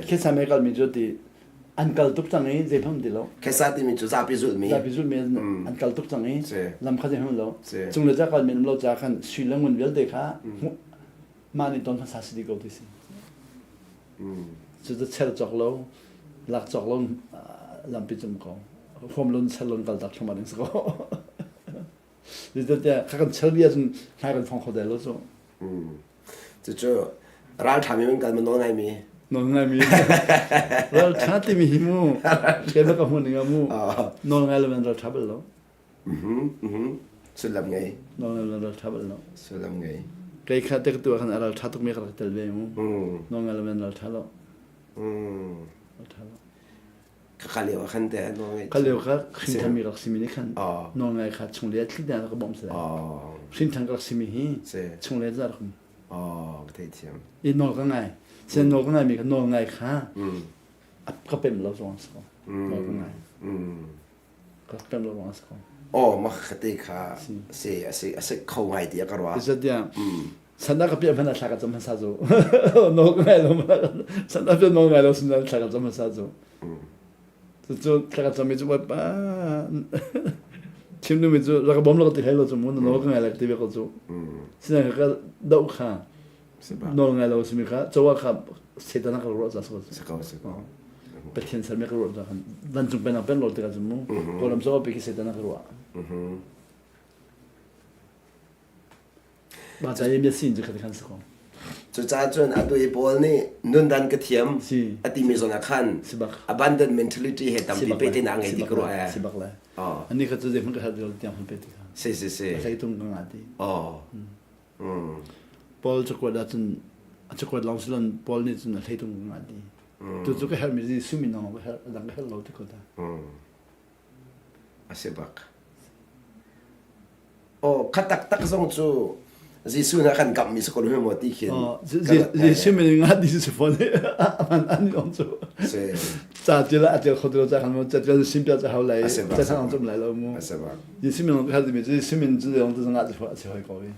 khesa mi kal mi cu ti an kal tuk cang i zei pham ti lo khesa timi cu zapi zulh mi zapi zulh mi an kal tuk cang i lam kha zei pham lo cung le ca kal mi lo ca khan sui le ngun vialte kha mah nih ton hmasa si di ko ti si cu cu chel cawk lo lak cawk lo lampi cum ko huam lon chel lon kal tak thluma ding si ko Zeicahtiah kha kan chel bia cun hmai kan fong kho dai lo cu. Cucu ralṭha mi man kal ma nawl ngaimi. Nawl ngaimi. Ralṭha timi hi mu keimah ka hmuh ning ah mu nawl ngai lo man ralṭha bal lo. Sullam ngei. Nawl ngai lo ralṭha bal lo. Sullam ngei. Kei kha te ka tu ah khan a ralṭha tuk mi ka rak tel ve mu. Nawl ngai lo man ralṭha lo. Ralṭha lo. Kha lio ah khan te nawl ngai. Kha lio kha hrin mi rak simi nih khan nawl ngai kha chung le thli dan ka bawmh sila. Hrin than ka rak simi hi chung le za rak um. Oh, ka theithiam. I nawl ka ngai. Sen nawl ka ngai mi ka nawl ngai kha ka pem lo zong a si ko. Nawl ka ngai. Ka pem lo zong a si ko. Oh, mah kha te kha si a si a si kho ngai ti a ka ruah. Zeitiah Sanda ka piah hmanh ah thla ka cam hmasa cu. Nawl ka ngai lo sanda piah nawl ngai lo sin thla ka cam hmasa cu. Cucu thla ka cam mi cu Bawipa chim duhmi cu rak ka bawm lo ka ti hlei lo cu mu na nawl ka ngai lai ka ti ve ko cu. Sinain ka doh kha nawl ngai lo simi kha cawa kha Satan a ka ruah ca si ko. Si ko. Pathian sermi ka ruah ca khan vancung pennak pen lo tikah cun mu Kawlram cawa pi khi Satan a ka ruah. Mah ca i sin cu khat khan si ko. Cucaah cun atu i Paul nih nundan ka thiam a timi zawn ah khan abundant mentality he tampi pe te na ngei ti ka ruah eh. Si bak le. Ani kha cu zei hmanh ka herh tiang hmanh pe ti kha. Si si si. A hlei tung ka nga ti. Oh. Paul cakuat ah cun a cakuat lawng si lon Paul nih cun a hlei tung ka nga ti. Tu cu ka herhmi Jesuh min lawng ka herh, a dang ka herh lo ti ko ta. A si bak. Aw, kha taktak zong cu Jesuh nih a kan kamhmi si ko lo maw ti khin. Jesuh min nga ti si fawn an an om cu. Ca til a til kho ti lo ca khan mo ca til sim pia ca hau lai ca sang zum lai lo mu. Jesuh min kha ti mi Jesuh min cu zong tu nga ti a si hoi ko i.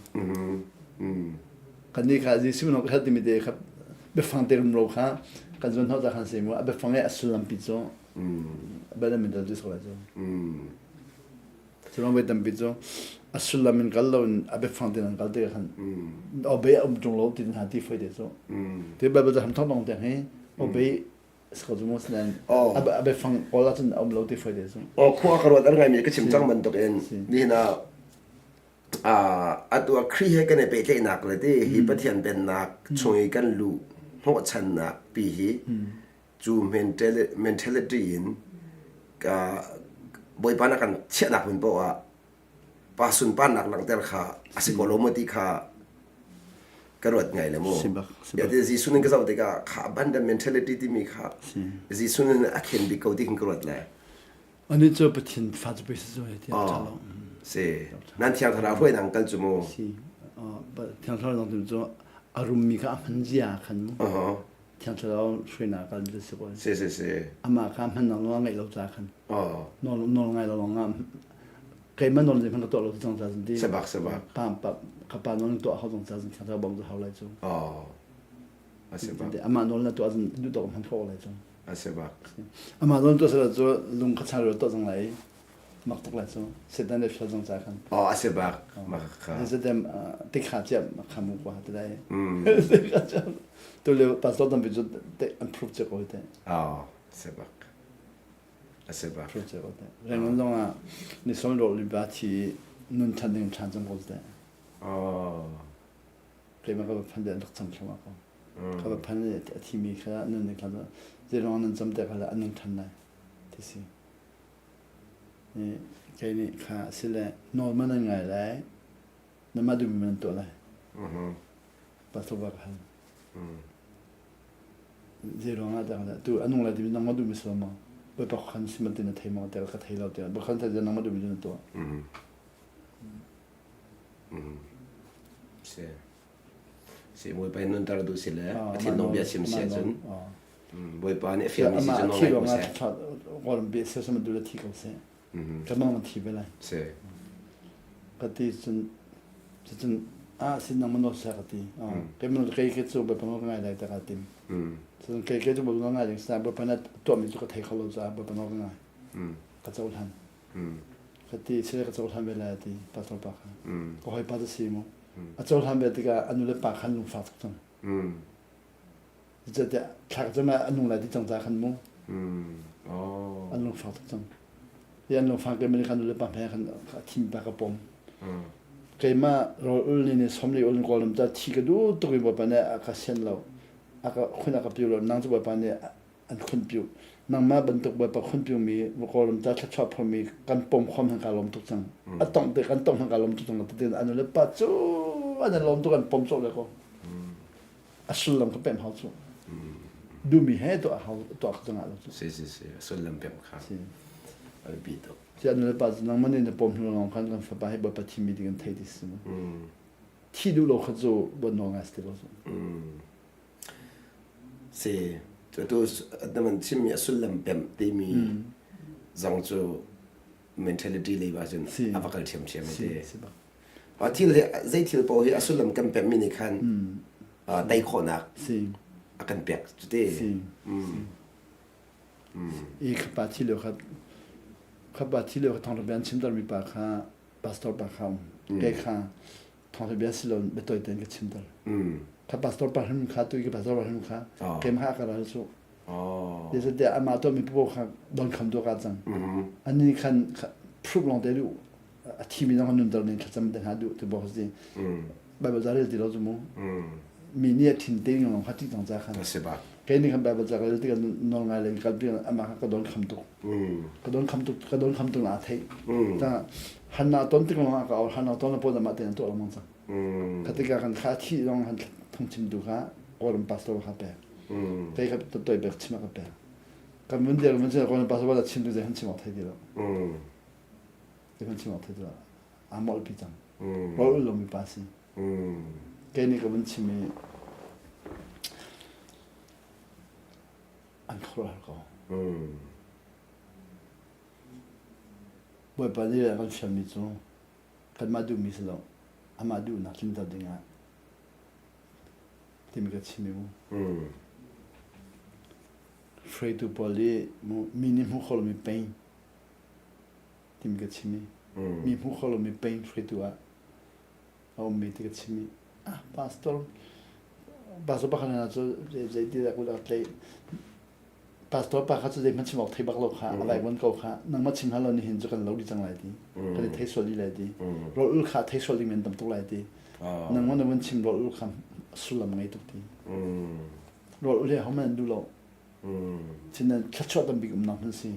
Kan ni kha Jesuh min kha ti mi te kha biafang te rum ro kha kan zon ho ta khan si mu a biafang e a sullam pi cu bel min dal cu lai cu. Cu voi tampi cu a sullam in kal lo in a biafang tein an kal te khan obey a um ṭung lo ti hna ti foi te cu. Te Bible cu ham thong dong tiang hi obey ko cu mu sinan a biafang kawl ahcun a um lo ti foi te cu. Oh khua ka ruat an ngaimi ka chim cang bantuk in nihin ah atu ah Khrih he kan i pehtlaihnak le ti hi Pathian pennak chung i kan luh hnawhchannak pi hi cu mentality in ka Bawipa na kan chiahnak hmun paoh ah pa sunparnak langhter kha a si ko lo maw ti kha ka ruat ngai le mu. Ya ti Jesuh nin ka zoh tikah kha abundant mentality timi kha Jesuh nin a khen bik ko ti khin ka ruat le. Ani cu Pathian fa cu pei si cu ti a lo. Si. Nan thiang thlarau hruai nang kal cu mu. Si. Thiang thlarau nang cu a rummi kha a hman zia khan mu. Thiang Thlarau hruainak ah si ko. Si si si. Amah kha hmannak nawl ngeih lo ca khan. Nawl nawl ngai lo lawng ah keimah nawl zeihmanh ka tuah lo cang ca ti. Sebak sebak. Pa pa ka pa nawl tuah hau cang ca Thiang Thlarau bawm cu hau lai cu. Oh. A si bak. Amah nawl na tuah cun duh tawk hman kho lai cu. A si bak. Amah nawl tuah sala cu lung kha char tuah cang lai. Mak tuk lai cu. Setan le fial cang ca khan. Oh, a si bak. Mak kha. Zetem tikha ciam khamu kwa te lai. Tikha ciam. Tu le pastor tampi cu te an proof che ko te. Oh, si bak. A si bak. Proof che ko te. Rangoon zong ah ni som ro li ba thi nun than ding than cang ko te. Oh. Keimah ka phan de an rak cam thlama ko. Ka va phan a thi mi kha nun ni kha zeirong nan cam te kha an nung than lai. Ti si. Kei nih kha sile nawl man an ngai lai, namah duhmi man an tuah lai. Pastor ka hal. Zei ruangah dah tu a nung lai timi nangmah duhmi si lo maw? Bawipa khan si man ti na thei maw tiah ka thei lo tiah Bawipa khan thei nangmah duhmi cu na tuah. Si. Si Bawipa in nunter duh si le a thinlung bia chim si ahcun Bawipa nih a fialmi si cu nawl ngai ko seh. Kawlram bia se sama duh thi ko seh. Ka mang na thi ve lai. Si. Ka ti cun cun ah sin nang mano sa ka ti. Kei mano kei ke cu Bawipa nawl ka ngai lai ta ka tim. Cun kei ke cu Bawipa nawl ngai ding sa Bawipa na tuahmi cu ka thei kho lo caah Bawipa nawl ka ngai. Ka cohlan. Ka ti sile ka cohlan ve lai ti pastor pa kha. Ka hawi pa cu si mu. A cohlan ve tikah a nu le pa khan lungfak tuk cang. Zeicahtiah thla cam ah a nung lai ti cang ca khan mu. An lungfak tuk cang. Hi an lungfak keimah nih khan nu le pa hmai khan a thim pa ka pom. Keimah rawl ul ni nih som li ul kawlram ca thi ka duh tuk i Bawipa nih a ka sian lo. A ka khun a ka piu lo. Nang cu Bawipa nih an khun piu. Nangmah bantuk Bawipa khun piumi Kawlram ca thluachuah phormi kan pom khom han ka lawm tuk cang. A tongh te kan tongh han ka lawm tuk cang. Ti an nu le pa cu an lawm tuk an pom cawk le ko. A sullam kha pemh hau cu. Duhmi he tuah hau tuah kha cangah lo cu. Si si si a sullam pemh kha. Si. A biapi tuk. Si an nu le pa cu nangmah nih na pom hnu lawng khan kan fapa hi Bawipa thimmi ding kan thei ti si mu. Thi duh lo kha cu bon nawl ngai si ti lo cu. Si tu na man chimmi a sullam pemh timi zong cu mentality lei ah cun a va kal ṭhiamṭhiam te. Thil hi zei thil paoh hi a sullam kan pemhmi nih khan tei khawhnak a kan pek cu te. I khapa thi lio kha khapa thi lio kha thawngṭha bia an chimtermi pa kha pastor pa kha um. Kei kha thawngṭha bia si lo biatawi tein ka chimter. Kha pastor pa hrim kha tu i ka pastor pa hrim kha keimah ka ral cu. Zeicahtiah amah tuahmi paoh kha donkham tu ka cang. Ani khan proof lawng te duh a thimi zong kha nunter ning thlacam te hna duh ti bawk si. Bible ca rel ti lo cu mu. Mi nih a thin te lawng kha ṭih cang ca khan. Kei nih khan Bible ca ka rel tikah nawl ngai le kalpi amah kha ka don kham tuk. Ka don kham tuk ka don kham tuk na theih. Ta hanna ton tik lawng ah ka hanna ton na pawl amah tein tuah lengmang cang. Kha tikah kan kha thi zong han phungchim tu kha Kawlram pastor kha pek. Kei kha toi bek chim ka pek. Kan mun der mun chen Kawlram pastor ba chim tu zei han chim awk thei ti lo. Zei han chim awk thei ti lo. A mol pi cang. Rol ul lomi pa si. Kei nih ka vun chim i an khuaruahhar ko. Bawipa nih a kan fialmi cu kanmah duhmi si lo amah duhnak tlinter dingah timi ka chim i mu. Hruaitu pawl i mi nih hmuh kho lomi pain timi ka chim i mi hmuh kho lomi pain hruaitu ah a ummi ti ka chim i ah pastor pastor pakhat hna cu zeiti dah kut a tlaih pastor pa kha cu zeihmanh chim awk thei bak lo kha a vaivuan ko kha nangmah chim hlah lo nihin cu kan lo dih cang lai ti kan i thei sual dih lai ti rawl ul kha thei sual ding men tam tuk lai ti nangmah na vun chim rawl ul kha sullam ngei tuk ti rawl ul hi hohmanh an duh lo Sinain thluachuah tambik umnak hmun si.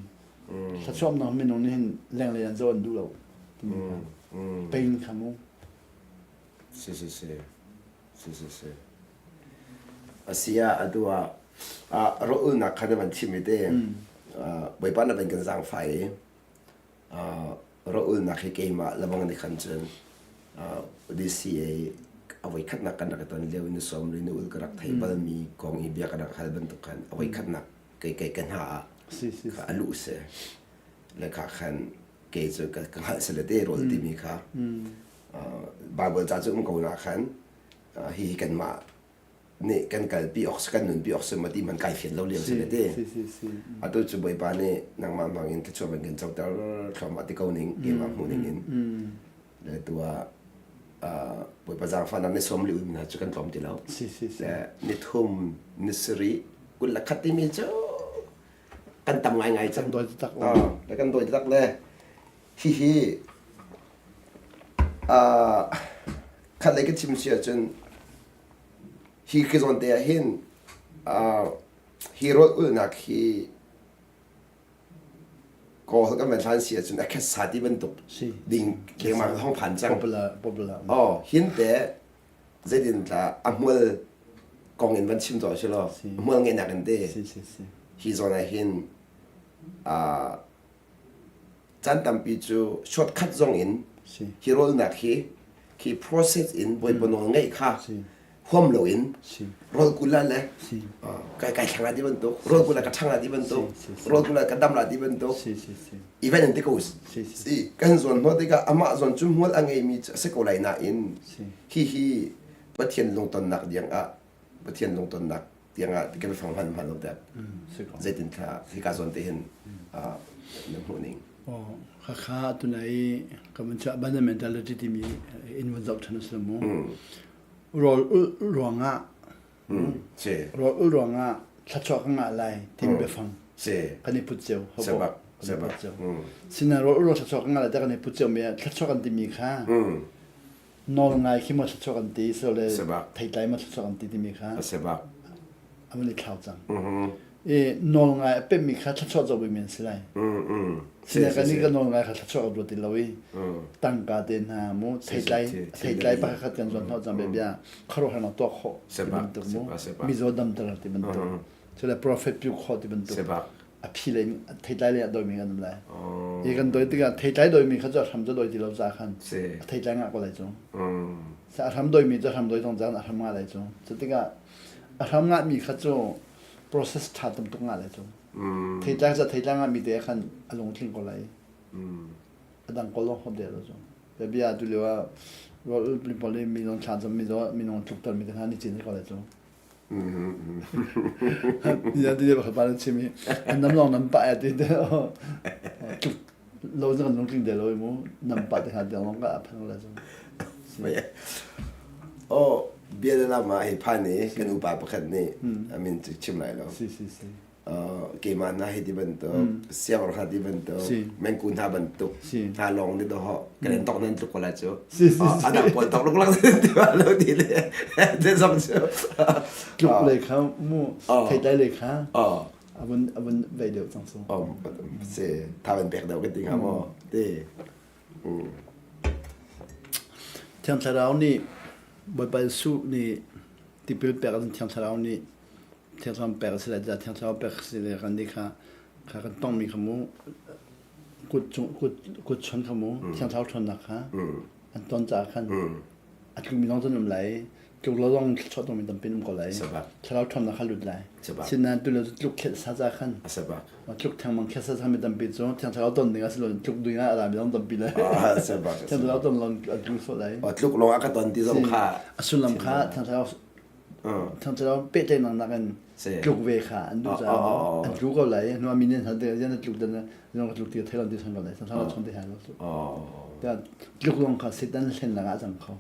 Thluachuah umnak minung nih hin lenglei an zoh an duh lo timi kha. Pain kha mu. Si si si. Si si si. Asia atu ah rawlulnak kha na van chim i te Bawipa na van kan zaangfah i Rawlulnak hi keimah lebang nih khan cun DCA a voikhatnak kan rak i ton lio in sawm le nu ul ka rak thei balmi kong i bia ka rak hal bantuk khan a voikhatnak kei kei ka hna ah a luh si le kha khan kei cu ka hngalh si le te rawl timi kha Bible ca cu um ko na khan hihi kanmah nih kan kalpi awk si kan nunpi awk si ma ti man kai fian lo lio si le ti atu cu bawipa nih nangmah hmang in thluachuah ban kan coter thluahmah ti ko ning keimah hmuh ning in le tu ah bawipa zaangfahnak ni sawm li um hna cu kan tlawm ti lo le ni thum ni sarih 21 timi cu kan tam ngaingai cang doi tak le kan doi tak le hihi khat lei ka chim si ahcun Hi ka zawn te ah hin hi rawl ulhnak hi Kawl kan van hlan si ahcun a khetsa ti bantuk ding lengmang hong phan cang. Popular. Oh, hin te zeitin tla a hmual kong in van chim tuah si law hmual ngeihnak in te hi zawn ah hin Caan tampi cu shortcut zong in hi rawlnak hi khi process in Bawipa nawl ngeih kha huam loin rawl kul ah le kai kai thlang ah ti bantuk rawl kul ah ka ṭhang ah ti bantuk rawl kul ah ka dam lah ti bantuk event in ti ko si kan zawn hnawh tikah amah zawn cu hmual a ngeimi cu a si ko lai nain hi hi Pathian lungtonnak diang ah Pathian lungtonnak tiangah kan fang hman hman lo tak zeitin thla hika zawn te hin na hmuh ning Khakha tunai kan cha abandon mentality timi in vun zoh than a mu rawl ul ruangah rawl ul ruangah thlachuah ka ngah lai tim biafang kan i put cio sebak sebak sina rawl ul thlachuah ka ngah lai ta kan i put cio mi thlachuah kan timi kha nawl ngai khi maw thluachuah kan ti sile theitlai maw thluachuah kan ti timi kha a van i thlau cang. I nawl ngai a pemmi kha thluachuah zoh men si lai. Sine kan nih kan nawl ngai kha thluachuah kan ruat ti lo i tangka te hna mu theitlai theitlai pakhat kan zuan hnawh cang bia khuaruahharnak tuah khawh ti bantuk mu mizaw damter ti bantuk cule prophet piu khawh ti bantuk. A phi lei theitlai lei ah dawimi kan um lai. Hi kan doi tikah theitlai dawimi kha cu a hram cu doi ti lo ca khan a theitlai ngah ko lai cu. A hram dawimi cu a hram doi zong caan a hram ngah lai cu. Cu tikah a hram ngahmi kha cu process ṭha tam tuk ngah lai cu. Theitlai cu theitlai ngahmi te khan a lungtling ko lai. A dang ko lawng hop de lo cu. Bia tu lio ah rawl pawl i minung thla cam mi minung tlukter mi te hna ni cin ko lai cu. Ya ti pakhat pa na chim i nam lawng nam pah ti te tluk lo zong lungtling de lo mu nam pah te kha tiang lawng ka phan la chung. Oh bia na lam ah hi phan i kan upa pakhat nih a min cu chim lai lo. Si si si. Keimah hna hi ti bantuk siangro hna ti bantuk mengku hna bantuk hna lawng nih dawh kan in tok nan tluk ko lai cu a dang pawl tok luklak ti ma lo ti le te zong cu tluk lei kha mu theitlai lei kha avun avun vei deuh cang su si tha ban pek deuh kan ti hnga maw ti Thiang Thlarau nih Bawipa Jesuh nih tipil pek in Thiang Thlarau nih Thiang Thlarau pek a si lai tiah Thiang Thlarau pek a si le kan nih kha kha kan tongmi kha mu kut cung kut kut chon kha mu Thiang Thlarau ṭhawnnak kha an ton caah khan a tlumi zong cun um lai tluk lo zong thluachuah tongmi tampi um ko lai Thlarau ṭhawnnak kha lut lai sinain tu le tluk khelh sa ca khan tluk thengmang khelh sa mi tampi cu Thiang Thlarau ton ding a si lo tluk ding ah a rami zong tampi lai Thiang Thlarau ton lawng an tlu sawh lai tluk lawng a ka ton ti zong kha a sullam kha Thiang Thlarau Thangthalo pehtlaihnak nakin tluk ve kha an duh caah an tlu ko lai. Hnu ah mi nih an hal yan tluk dan zong ka tluk ti thei ti san ko lai. Thangthalo chon te hai lo su. Tluk lawng kha Satan hlen nak ah cang kho.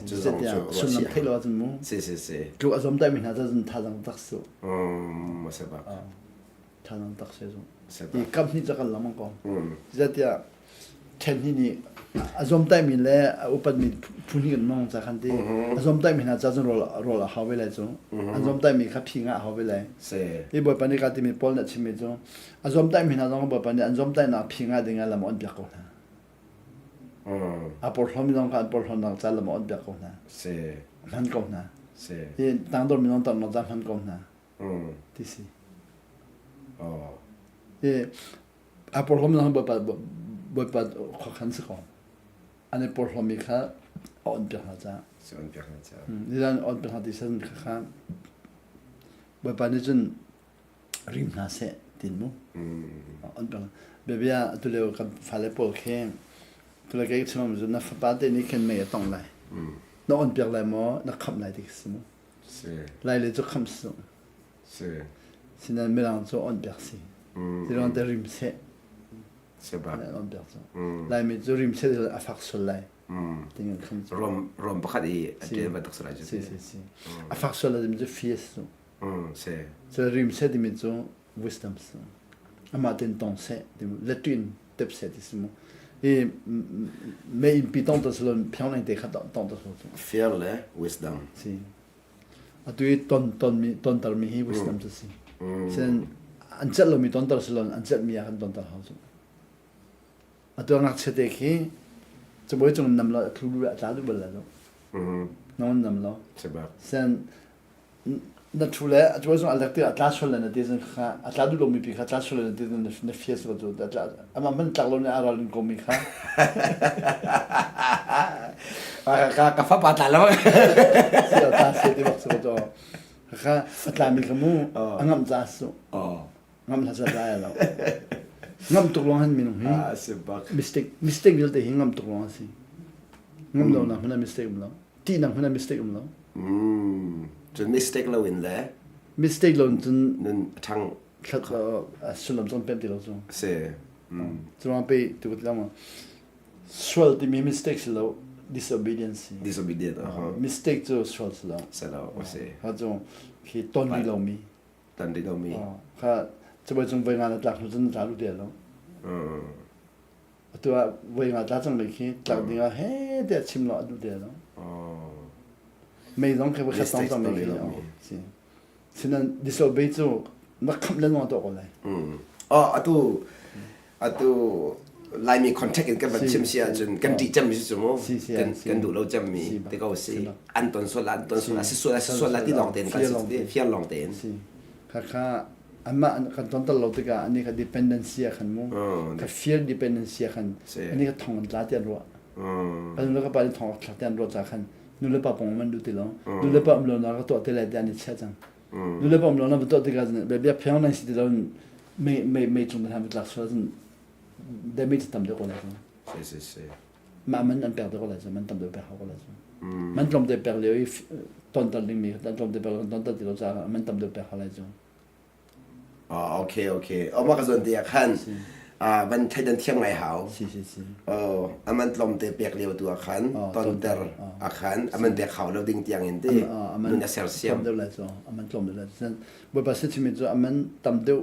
Cu zong cu sullam thei lo ahcun mu. Si si si. Tluk a zom dai mi hna cu tha zang tak su. Ma se bak. Tha zang tak se zong. I kam hnih cu kan lam ko. Zeitiah ṭhen hi nih a zuamtaihmi le a upatmi phu hnih kan mong ca khan ti a zuamtaihmi hna ca cun rawl rawl a hau ve lai cu an zuamtaihmi kha phi ngah a hau ve lai hi bawipa nih ka timi Paul nih a chimmi cu a zuamtaihmi hna zong bawipa nih an zuamtaihnak phi ngah ding ah lam a on piak ko hna a porhlawmi zong kha an porhlawnak ca lam a on piak ko hna hman ko hna hi tangdormi zong tangdor ca hman ko hna ti si hi A porhlawm zong Bawipa Bawipa khuakhan si ko. An i porhlawmmi kha a on piak hna caah. Si on piak hna caah. Nizan on piak hna ti san kha kha Bawipa nih cun rim hna seh tin mu. On piak Biabia tulio kan fale pawl khi tule kei chimam cu na fapa te nih khin mei a tong lai. Na on piak lai maw na khamh lai ti si mu. Si. Lai le cu khamh si. Si. Sinain Mirang cu on piak si. Tirong te rim seh. Sebak. On piak cu. Laimi cu rim seh a fak sul lai. Ting kham cu. Rom rom pakhat i a ṭel bantuk si lai cu. Si si si. A fak sul lai cu fierce cu. Si. Cu rim seh timi cu wisdom si. Amah ten tong seh latin tep seh ti si mu. I me in pi tong ta salon phiang leng te kha tong ta so. Fear le wisdom. Si. Atu i ton tonmi tontermi hi wisdom cu si. Sen an celh lomi tonter si lo an celhmi ah kan tonter hau cu. Atu a ngakchia te khi cabuai cung nam lo thlu lu a tla duh bal lai lo. Non nam lo. Sen na thu le a cabuai cung a lek ti a tla sual le na ti zan kha a tla duh lomi pi kha tla sual le na ti zan na fia su cu tla amah man tlak lo ne a ral in komi kha ka ka fapa tla lo si ta se ti bak su to kha a tla mi kha mu a ngam za su ngam hla sa la lo ngam tuk long han minung hi mistake mistake vialte hi ngam tuk long si ngam lo na hmana mistake um lo ti nang hmana mistake um lo cun mistake lo in le mistake lo cun nun thang sullam zong pem ti lo cu si cuang pe tu lang sual timi mistake si lo disobedience si disobedient uh-huh. mistake cu sual si lo si lo si ha cu khi ton ri lo mi ton ri lo mi kha cabuai cung voi nga na tlak hnu cun tla lu te lo atu ah voi nga tla cang mi khi tlak ding ah he te chim lo adu te lo mei zong khi voi khat tong cang mi khi si Sinan disobey cu na khamh lengmang tuah ko lai. Oh, atu atu Laimi contact in kan van chim si ahcun kan ṭih cemmi si cu mu. Kan kan duh lo cemmi te ko si. An ton sual la, an ton sual la, si sual la, si sual la ti lawng tein kan si, fear lawng tein. Si. Khakha. Anmah kan tontal lo tikah ani kha dependency ah khan mu. Ka fear dependency ah khan ani kha thong an tla ti an ruah. Kan nu le ka pa nih thong thlak ti an ruah ca khan nu le pa pong man duh ti lo. Nu le pa um lo na ka tuah te lai ti an i chiah cang. Nu le pa um lo na va tuah tikah bia phiang nan si ti lo mei mei mei cung na tlak sual cun damage tam deuh ko lai cu. Si si si. Mah man an pek deuh ko lai cu man tam deuh pek hau ko lai cu. Man tlawm te pek lio i tontal dingmi tlawm te pek tontal ti lo caah man tam deuh pek hau lai cu. Oh, okay, okay. Oh, mah ka zawn te ah khan van thleidan thiam ngai hau. Si si si. Oh, aman tlawm te pek lio tu ah khan tonter ah khan aman pek hau lo ding tiang in ti nun a sersiam. Tam deuh lai cu aman tlawm deuh lai. Bawipa si chimi cu aman tam deuh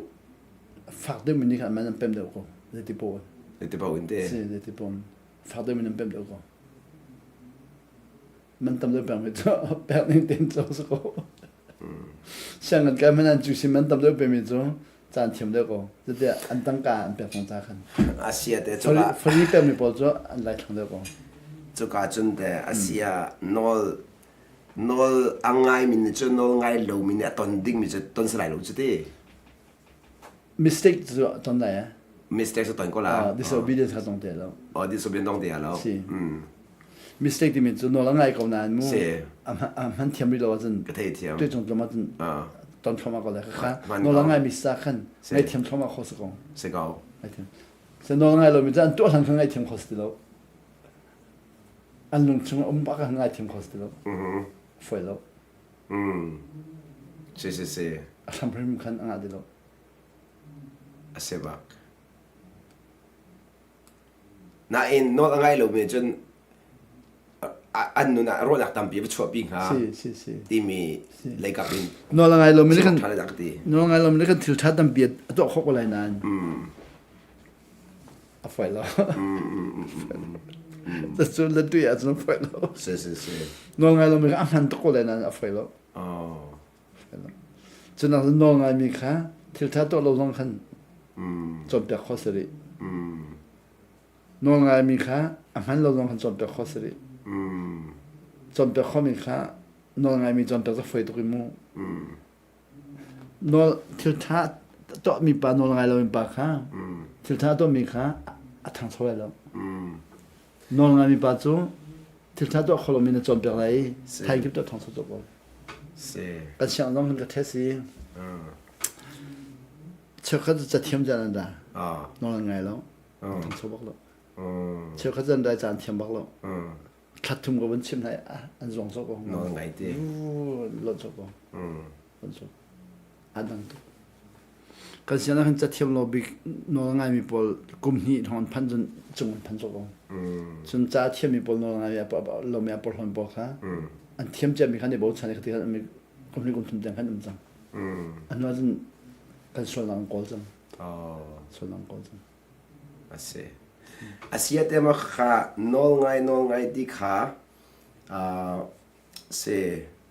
fak deuh mi nih khan aman an pem deuh ko. Zeiti po. Zeiti po in te. Si zeiti po. Fak deuh min an pem deuh ko. Man tam deuh pek mi cu pek ning ten cu si ko. Sianginn kai hmanh an cu sim an tam deuh pemi cu caan thiam deuh ko. Zeitiah an tangka an pek cang ca khan. Asia te cuka Fari pekmi pawl cu an lai thlang deuh ko. Cuka cun te Asia nawl nawl a ngai mi nih cun nawl ngai lo mi nih a ton ding mi cu ton si lai lo cu ti. Mistake cu ton lai eh. Mistake cu ton ko la. Disobedience kha tong te lo. Oh, disobedience tong te lo. Si. Mistake timi cu nawl a ngai ko nain mu. Si. A hman thiam rih lo ahcun. Ka thei thiam. Tuicung tlum ahcun ton thluahmah ko lai. Kha nawl a ngai mi sa khan ngai thiam thluahmah kho si ko. Si ko. Ngai thiam. Se nawl a ngai lo mi cu an tuah hlan kha ngai thiam kho si ti lo. An lung chung um bak kha ngai thiam kho si ti lo. Foi lo. Si si si. A hram hrim khan a ngah ti lo. A si bak. Nain nawl a ngai lomi cun an nun ah ruahnak tampi va chuahpi hnga si si si timi leikap in nawl a ngai lomi kan nawl a ngai lomi kan thil ṭha tampi a tuah khawh ko lai nain a fawi lo. Cu le tui ahcun a fawi lo. Si si si. Nawl ngai lomi kha a hman tuk ko lai nain a fawi lo. Oh. Cunak nawl ngaimi kha thil ṭha tuah lo zong khan cawnpiak khawh si rih. Nawl ngaimi kha a hman lo zong khan cawnpiak khawh si rih. Cawnpiak khawhmi kha nawl ngaimi cawnpiak cu fawi tuk i mu. Nawl thil ṭha tuahmi pa nawl ngai lomi pa kha thil ṭha tuahmi kha a ṭhangcho lai lo. Nawl ngaimi pa cu thil ṭha tuah kho lomi na cawnpiak lai i thaikip tuah ṭhangcho tuk ko. Kan siang zong kan ka test i cheukhat cu cathiam caan an ra. Nawl an ngai lo. Ṭhangcho bak lo. Cheukhat cu an rai caan thiam bak lo. Thla thum ko van chim hna an zuang sawk ko. Nawl ngai te. Lawt sawk ko. Lawt sawk. A dang tuk. Kan sian ah khan cathiam lo bik nawl ngaimi pawl kum hnih thong an phanh cun cung an phan sawk ko. Cun ca thiammi pawl nawl ngai lomi a porhlawn pawl kha an thiam ciami khan i bochan i khati khan kum hnih kum thum tiang khan um cang. A hnu ah cun kan sualnak an kawl cang. Sualnak an kawl cang. A si. A si te ma kha nawl ngai nawl ngai ti kha si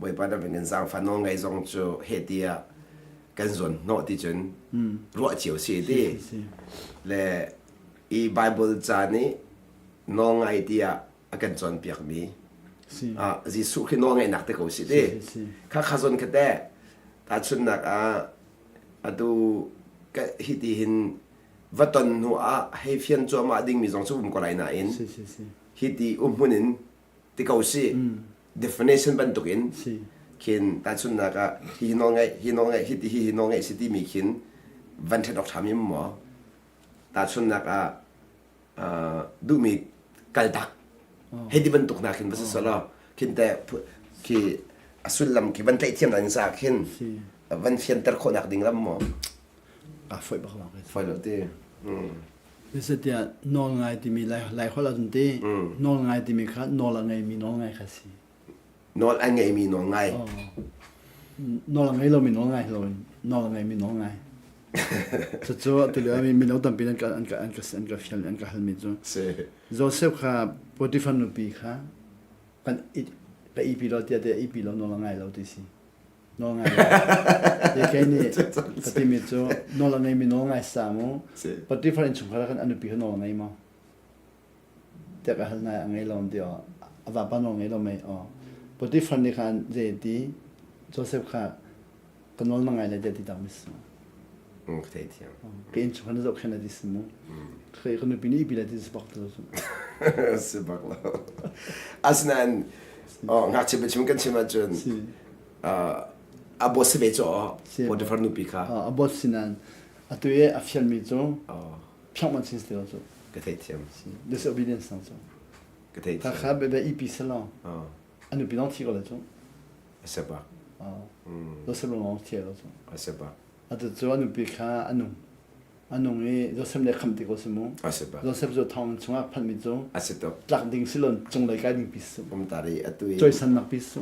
Bawipa na kan zaangfah nawl ngai zong cu he tiah kan zawn hnawh ti cun ruah cio si ti. Le i Bible ca nih nawl ngai tiah a kan cawnpiakmi ah Jesuh khi nawl ngaihnak te ko si ti. Kha kha zawn kha teh tahchunhnak ah atu hi ti hin va ton hnu ah hei fian cuahmah dingmi zong cu um ko lai nain hi ti umhmun in ti ko si definition bantukin khin tahchunhnak ah hi nawl ngaih hi nawl ngaih hi ti hi hi nawl ngaih si timi khin van ṭhen awk ṭhami maw tahchunhnak ah duhmi kaltak hei ti bantuk hna khin va si selaw khin te khi a sullam khi van tlaih thiam dan sa khin van fianter khawhnak ding lam maw Aa foih bak lo. Foih lo ti. Zeicatiah nawl ngai timi Lai holh ahcun ti nawl ngai timi kha nawl a ngeimi nawl ngai kha si. Nawl a ngeimi nawl ngai. Nawl a ngei lomi nawl ngai loin nawl a ngeimi nawl ngai. Cucu tulio mi mino tampi an ka an ka an ka an ka fial an ka halmi cu. Joseph kha Potiphar nupi kha kan ka ipi lo tiah tiah ipi lo nawl a ngai lo ti si. Nawl ngai lo. Te kei nih ka timi cu nawl a ngeimi nawl ngai sa mu. Potiphar innchungkhar ah khan a nupi kha nawl a ngei maw? Tiah ka hal nai a ngei lo an ti aw. A vapa nawl ngei lo mei aw. Potiphar nih khan zei a ti? Joseph kha ka nawl na ngai lai tiah ti tak mi si. Ka thei thiam. Ka inn chung khan zoh khen ti si mu. Ka ka nupi nih pi la ti si bak lo. Si bak lo. Asinain oh ngakchia biachim kan chim ahcun a boss si ve cu Potiphar nupi kha. A boss sinan atu i a fialmi cu phiang man sin si lo cu. Ka thei thiam. Disobedience nang cu. Ka thei thiam. Kha kha be ipi salong. A nupi dong thi ko le cu. A si bak. Joseph lawng thi lo cu. A si bak. Atu cu a nupi kha a nung. A nung i Joseph nih khamh ti ko si mu. A si bak. Joseph cu thong chungah phanmi cu a si tuk. Tlak ding silon cunglei kai ding pi su. Um tari atu i Cawisannak pi su.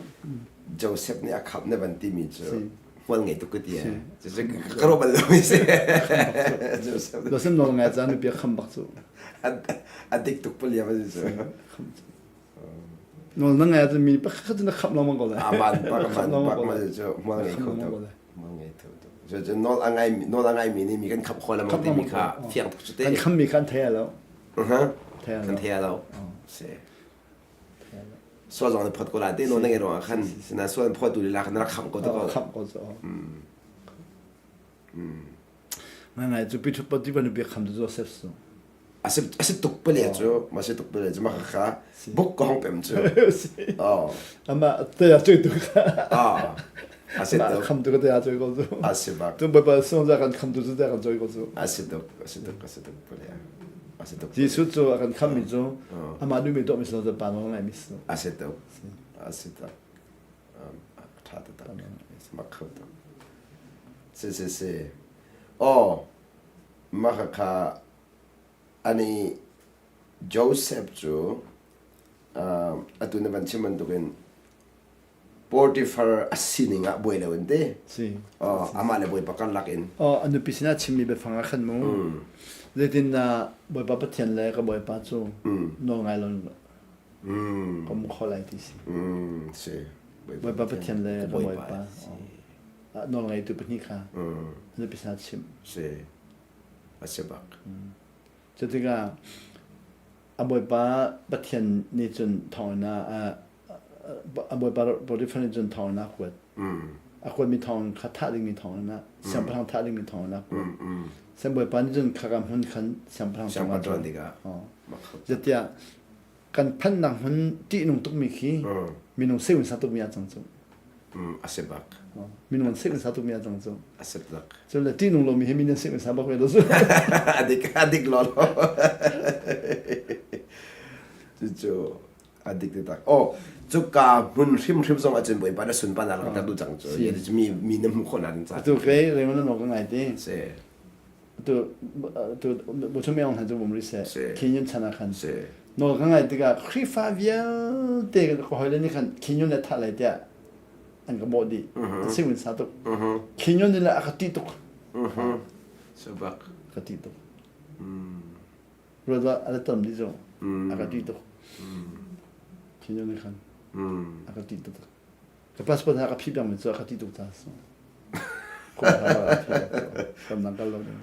Joseph nih a khamh na van timi cu hmual ngei tuk ka ti. Cucu ka ruah bal lo mi si. Joseph Joseph nawl ngai ca nupi a kham bak cu. A dik tuk palia va si cu. Kham cu. Nawl na ngai ahcun mi pakhat cu na khamh lengmang ko lai. Aman pak aman pak ma cu hmual ngei kho tuk. Hmual ngei kho tuk. Cu nawl a ngai nawl a ngai mi nih mi kan khap kho lamang timi kha fiang tuk cu te. Kan kham mi kha an thei lo. Kan thei lo. Si. Sual zong na phot ko la te nawl na ngei ruangah khan sina sual phot tu lila khan rak kham ko te ko. Kham ko cu. Ngai ngai cu Peter Potiphar nih biakam cu Joseph cu. A si a si tuk pale cu ma si tuk pale cu ma kha buk ka hong pem cu. Oh. Ama te a cui tu kha. Ah. A si tuk. Kham tu ka te a cui ko cu. A si bak. Tu bapak song za kan kham tu cu te kan cui ko cu. A si tuk a si tuk a si tuk pale. A si tuk. Jesuh cu a kan kham mi cu amah duhmi tuah mi si lo pa nawl ngai mi si. A si tuk. A si tuk. A tha taktak. Mak kho tuk. Si si si. Aw, mah kha ani Joseph cu atu na van chim bantukin Potiphar a sining ah buai lo in ti. Si. Oh, amah le Bawipa karlak in. Oh, a nupi sinah chimmi biafang ah khan mu. Zeitin dah Bawipa Pathian le ka Bawipa cu nawl ngai lo ka mu kho lai ti si. Si. Bawipa Pathian le ka Bawipa. Nawl ngeitu pahnih kha nupi sinah chim. Si. A si bak. Cu tikah a Bawipa Pathian nih cun thawnginn ah a Bawipa Potiphar nih cun thawnginn ah a kuat. A kuatmi thawnginn kha thah dingmi thawnginn ah siangpahrang thah dingmi thawnginn ah a kuat. Siangbawipa nih cun khaka hmun khan siangpahrang siangpahrang tikah Zatiah kan phannak hmun ṭihnung tukmi khi minung seh sa tukmi ah cang cu. A si bak. Minung seh sa tukmi ah cang cu. A si bak. Cu le ṭihnung lomi hi minung seh sa bak ve lo cu. A dik a dik lo lo. Cucu a dik tak. Oh, cuka hmun hrimhrim zong ahcun Bawipa na sunparnak langhter duh cang cu. Mi mi na hmuh khawh nak ding ca. Atu kei Raymond na ka ngai te. Si. Tu tu bu me ong han cu bum ri se. Khin chan ah khan. Nawl ka ngai tikah Khrihfa vialte ka hoi le nih khan Khin le thah lai tiah an ka bawh dih. An sing min sa tuk. Khin nih le a ka ti tuk. Subak. Ka ti tuk. Ruat a tam dih cu. A ka ti tuk. Khin nih khan a ka ti tuk. Ka passport ha ka phih bang mi cu a ka ti tuk ta so. Kan nang kal lo ding.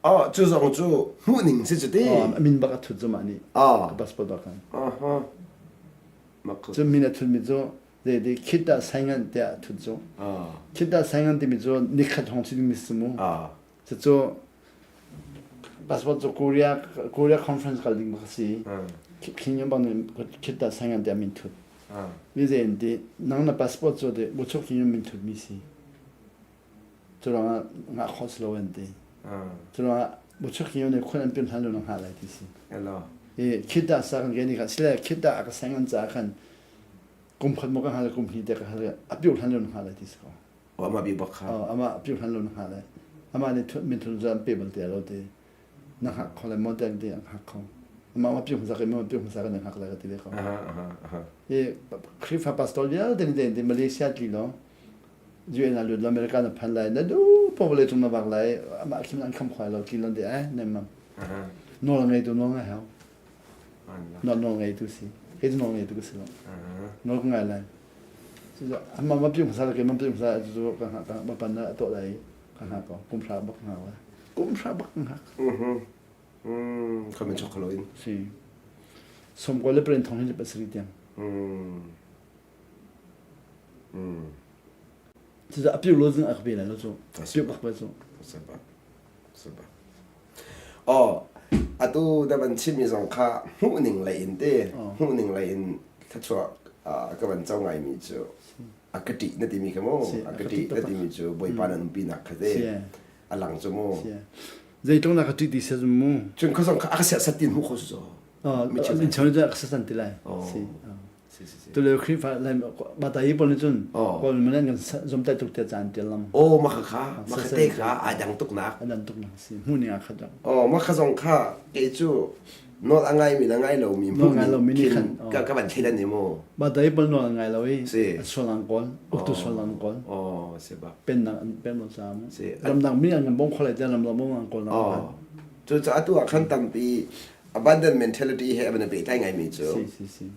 Oh, cu zong cu hmuh ning si cu ti. Oh, a min bak a thut cu mah nih. Oh. Ka passport bak kan. Uh-huh. Cu min a thut mi cu de de khit dah saingan tiah a thut cu. Ah. Khit dah saingan timi cu nikhat hong si ding mi si mu. Ah. Cucu passport cu Korea Korea conference kal ding bak si. Khin yung bang khit dah saingan tiah min thut. Mi zei an ti nang na passport cu de buchuk khin yung min thut mi si. Cu ruangah ngah khawh si lo an ti. Cu ruangah buchuk khin yung nih khun an pim hlan lo na hngah lai ti si. I khit dah sa kan ke ni kha sile khit dah a ka saingan caah khan kum khat mo ka hal kum hnih te ka hal a piu hlan lo na hngah lai ti si ko. Amah bi bak kha. Amah piu hlan lo na hngah lai. Amah nih min thun zan pe bal te lo ti. Na hngak kho lai maw te ti an hngak kho. Amah ma piu hmasa ke ma piu hmasa kan hngak lai ka ti ve ko. I Khrihfa pastor vialte nih te Malaysia tli lo UN a lut lo America na phan lai na du po vawlei cung na vak lai amah khim an kham khoai lo tli lo de eh nem mam. Nawl ngei tu nawl ngai hau. Nawl nawl ngei tu si. Kei cu nawl ngei tu ka si lo. Nawl ka ngai lai. Amah ma piu hmasa ke ma piu hmasa cu ka hngak ka ma pan na tuah lai ka hngak ko kum hra bak hngak lai kum hra bak hngak Kha men chok kholo in si som ko le pren thong hin le pasari tiang cu a piu lo zing a ka pe lai lo cu piu bak pe cu. Super. Oh, atu na van chimmi zong kha hmuhning lei in te hmuhning lei in thluachuah ka van co ngaimi cu a ka ṭih na timi kha mu a ka ṭih na timi cu Bawipa nan umpinak kha te a lang cu mu. Zeitluk na ka ṭih ti se mu. Cun kha zong kha a ka serhsat tin hmuh kho su Min cheu nih a ka serhsat ti lai. Tulio Khrihfa lai Mata hi pawl nih cun Kawl man an kan zomtaih tuk tiah caan tial lam. Aw ma kha kha ma kha te kha aa dang tuk nak. A dang tuk nak si. Hmuh ning aa khat rak. Aw ma kha zong kha kei cu nawl a ngai mi le ngai lo mi hmuh ngai lo mi nih khan ka ka van thlen ni mu. Mata hi pawl nawl a ngai lo i a sual ang kawl uktu sual ang kawl. Aw si ba. Pennak an pen lo ca mu. Ramdang mi an kan bong kholai tiah ramdang bong ang kawl na. Cu caah tu ah khan tampi abundant mentality he a van pehtlai ngaimi cu. Si si si.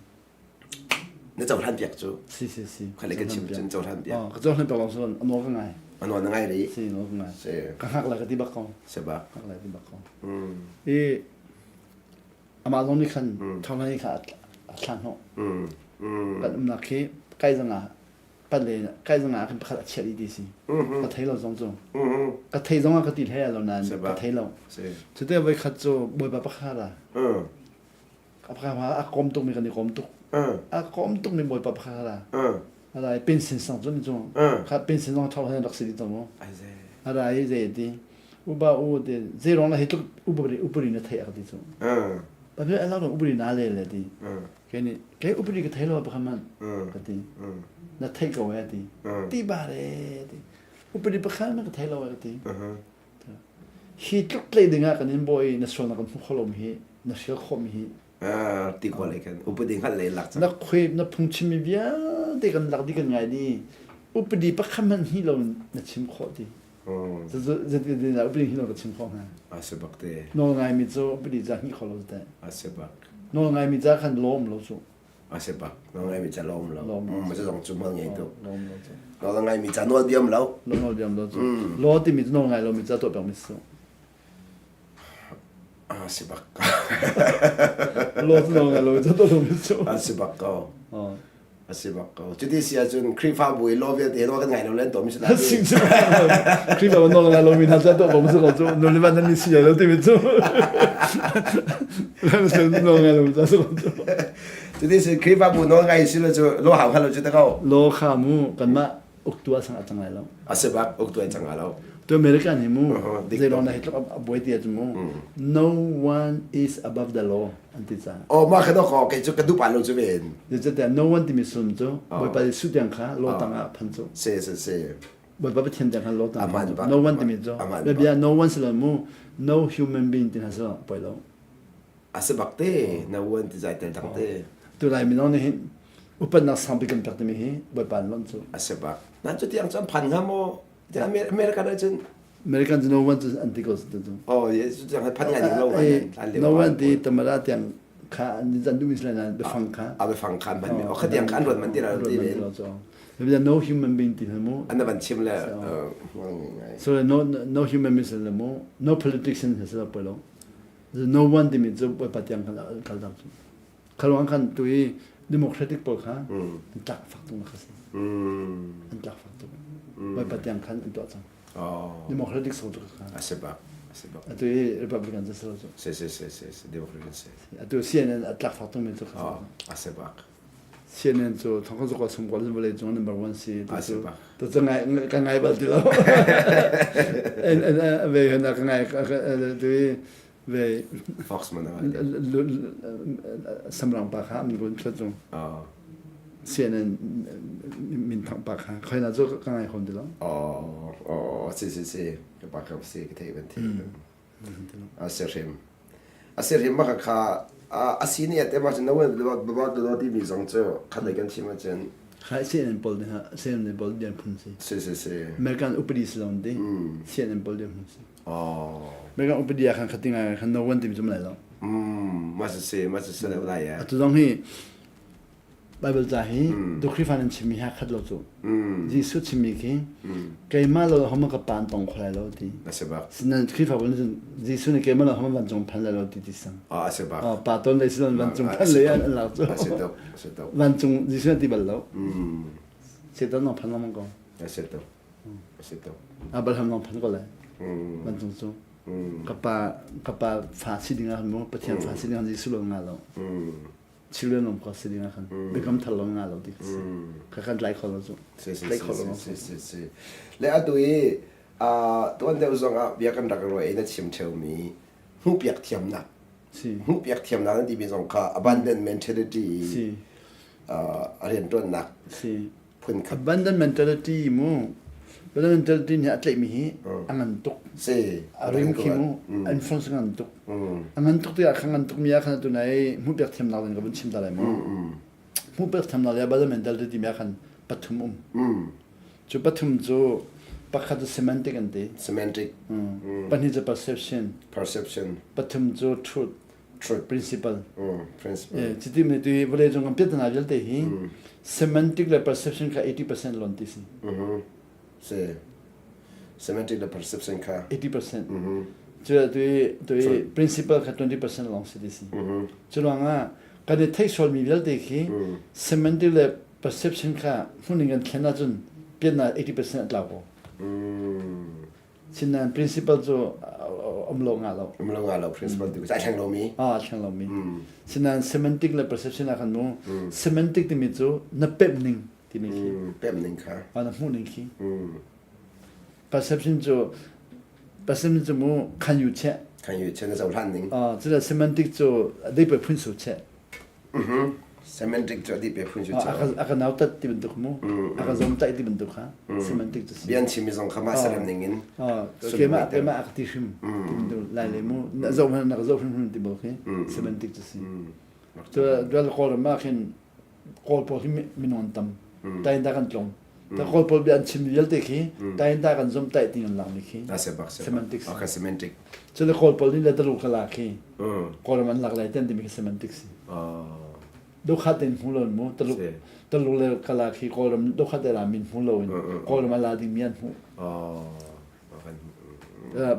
Na cohlan piak cu. Si si si. Kha le kan chim cun cohlan piak. Oh, ka cohlan piak lawng cun a nawl ka ngai. A nawl na ngai rih. Si, nawl ka ngai. Si. Ka hngak lai ka ti bak ko. Si bak. Hngak lai ti bak ko. I amah zong nih khan thawng kha a thla hnawh. Kan umnak khi kai zangah pan le kai zangah khan pakhat a chiah dih ti si. Ka thei lo zong cu. Ka thei zong ah ka ti hlei lo nain ka thei lo. Cute voi khat cu bawipa pakhat ah a kom tukmi kan i kom tuk. A kom tukmi bawipa pakhat ah a rai pension sang cun cu kha pension zong thau han rak si dih cang mu. A rai zei ti uba u te zei rong la hi tluk upari upari na thei ak ti cu. Pa a lak upari na le le ti. Kei nih kei upadi ka thei lo pakhat man ka ti. Na theih ko eh ti. Ti ba re ti. Upadi pakhat man ka thei lo eh ka ti. Hi tluk tlei ding ah kan in bawi na sual na kan hmu kho lo mi hi na hrial khawh mi hi ti ko le kan upadi hngalh le lak na khuai na phungchim mi vialte kan lak di kan ngai di upadi pakhat man hi lo na chim khawh ti Zetin dah upadi hi lo ka chim khawh hnga? A si bak te. Nawl ngaimi cu upadi ca hngih kho lo te. A si bak. Nawl ngaimi ca khan lawm lo cu. A si bak. Nawl ngaimi ca lawm lo. Lawm lo. Ma zong cu mal ngei tuk. Lawm lo cu. Nawl ngaimi ca nawl diam lo. Nawl diam lo cu. Law timi cu nawl ngai lomi ca tuah peng mi si. A si bak. Law cu nawl ngai lomi ca tuah peng mi si. A si bak ko. A si bak ko. Cuti si ahcun Khrihfabu i law vialte nawl kan ngai lo len tuahmi si lai. Sing cu Khrihfabu nawl ngai lomi hna cu tuah bang si ko cu. Nul le van nan si lo timi cu. Nawl ngai lo ca si ko cu. Cuti si Khrihfabu nawl ngai si lo cu law hau kha lo cu ta ko. Law kha mu kanmah uktu ah sang a cang lai lo. A si bak uktu ai cang lo. Tu American hi mu zeilong na hi tluk a buai ti ahcun mu no one is above the law an ti ca. Oh mah kha ko kei cu ka duh pa lo cu ven. Zeicahtiah no one timi sullam cu Bawipa Jesuh tiang kha law tang ah phan cu. Si si si. Bawipa Pathian tiang kha law tang ah No one timi cu bia no one si lo mu no human being ti hna si lo poi lo. A si bak te no one ti zai tel dang te. Tu lai mino nih hin upatnak sangpi kan pek timi hi Bawipa an lawmh cu. A si bak. Nan cu tiang cun phan hnga maw? American ah cun American cu no one cu an ti ko cu. Oh, yes, cu tiang phan ngai ding lo. No one ti tamara tiang kha an zan duh misla na biafang kha. A biafang kha man mi. O kha tiang kha an ruat man ti ra ti ven. Maybe no human being ti mu. An van chim le So no no human being le mu no politician has la polo. No one timi cu Bawipa tiang khan kal dang cu. Khaluang khan tu i democratic pawl kha an tlak fak tuk kha si. An tlak fak tuk. Bawipa tiang khan an tuah cang. Democratic so tu kha. A si bak. A si bak. Atu i Republican cu si lo cu. Si si si si si Democratic si. Atu CNN a tlak fak tuk mi cu kha. A si bak. CNN cu thong kan zokwa sum kwa vawlei cung number one si. A si bak. Tu cu ngai ka ngai bal ti lo. En en ve hna ka ngai tu i ve Fox man samrang pa kha an run thla cung. CNN min thang pa kha khoi na cu ka ngai hom ti lo. Oh oh si si si ka pa kha si ka thei ban thei. A si hrim. A si hrim ma kha a si ni ate ma cun no ba ba ti mi zong cu khat lei kan chim ahcun Khai CNN pawl nih CNN pawl dian phun si. Si si si. American upadi si lon ti. CNN pawl dian phun si. Oh. American upadi ah khan khating ah khan no one ti mi zum lai lo. Ma si si ma si si lai ya. Atu zong hi Bible ca hi tu Khrihfa nan chimmi ha khat lo cu. Jesuh chimmi khi keimah lo homa ka pa an tong kho lai lo ti. A si bak. Nan Khrihfa bu nih Jesuh nih keimah lo homa vancung phan lai lo ti ti sang. A si bak. Pa ton lei silon vancung phan lei an lak cu. A si tuk. A si tuk. Vancung Jesuh ti bal lo. Satan nong phan lengmang ko. A si tuk. A si tuk. Abraham nong phan ko lai. Vancung cu. Ka pa ka pa fa si ding ah khan mu Pathian fa si ding ah Jesuh lo nga lo. Children of God si ding ah khan biakam thar lo nga lo ti ka si. Ka kan tlai kho lo cu. Tlai kho lo. Si si si. Le atu i tuan deuh zong ah bia kan rak ruah i na chim ṭheumi hmuhpiak thiamnak hmuhpiak thiamnak nan timi zong kha abundant mentality si a rianṭuannak si phun khat abundant mentality mu abundant mentality nih a tlaihmi hi a ngan tuk si a ring khi mu influence ngan tuk a ngan tuk tikah kha ngan tuk mi ah khan atu nai hmuhpiak thiamnak ding ka vun chim ta lai mu hmuhpiak thiamnak le abundant mentality timi ah khan pathum um Cu pathum cu pakhat cu semantic an ti. Semantic. Pahnih cu perception. Perception. Pathum cu truth. Truth. Principle. Principle. Eh, cuti mi tu vawlei cung kan piat vialte hi semantic le perception kha 80% lon ti si. Si. Semantic le perception kha. 80%. Cu tu tu principle kha 20% long si ti si. Cu ruangah kan i theih sualmi vialte khi semantic le perception kha hmun in kan thlen ahcun piannak 80% a tlau ko. Sinain principle cu um lo nga lo. Um lo nga lo principle tu a thleng lomi. Ah thleng lomi. Sinain semantic le perception ah khan mu semantic timi cu na pemh ning timi khi. Pemh ning kha. Ah na hmuh ning khi. Perception cu perception cu mu khan yu che. Khan yu che na zohlan ning. Ah cu semantic cu dei pe phun su che. Semantic cu a dih pe phun cu a ka nautat ti bantuk mu a ka zomtaih ti bantuk kha semantic cu si bian chimi zong kha mah serem ning in keimah keimah a ka ti hrim ti bantuk lai le mu na zoh na ka zoh hrim hrim ti bal khi semantic cu si cu dual kawl ram ah khin kawl pawl hi minung an tam tain da kan tlong ta kawl pawl bia an chim vialte khi tain da kan zomtaih ti an lang mi khi semantic semantic cu le kawl pawl nih le talu kala khi Kawlram an lak lai ten timi khi semantics si. Dokhat in hmu lo in mu Taluk Taluk le kala khi Kawlram dokhat le min hmu lo in Kawlram a la ding mi an hmuh.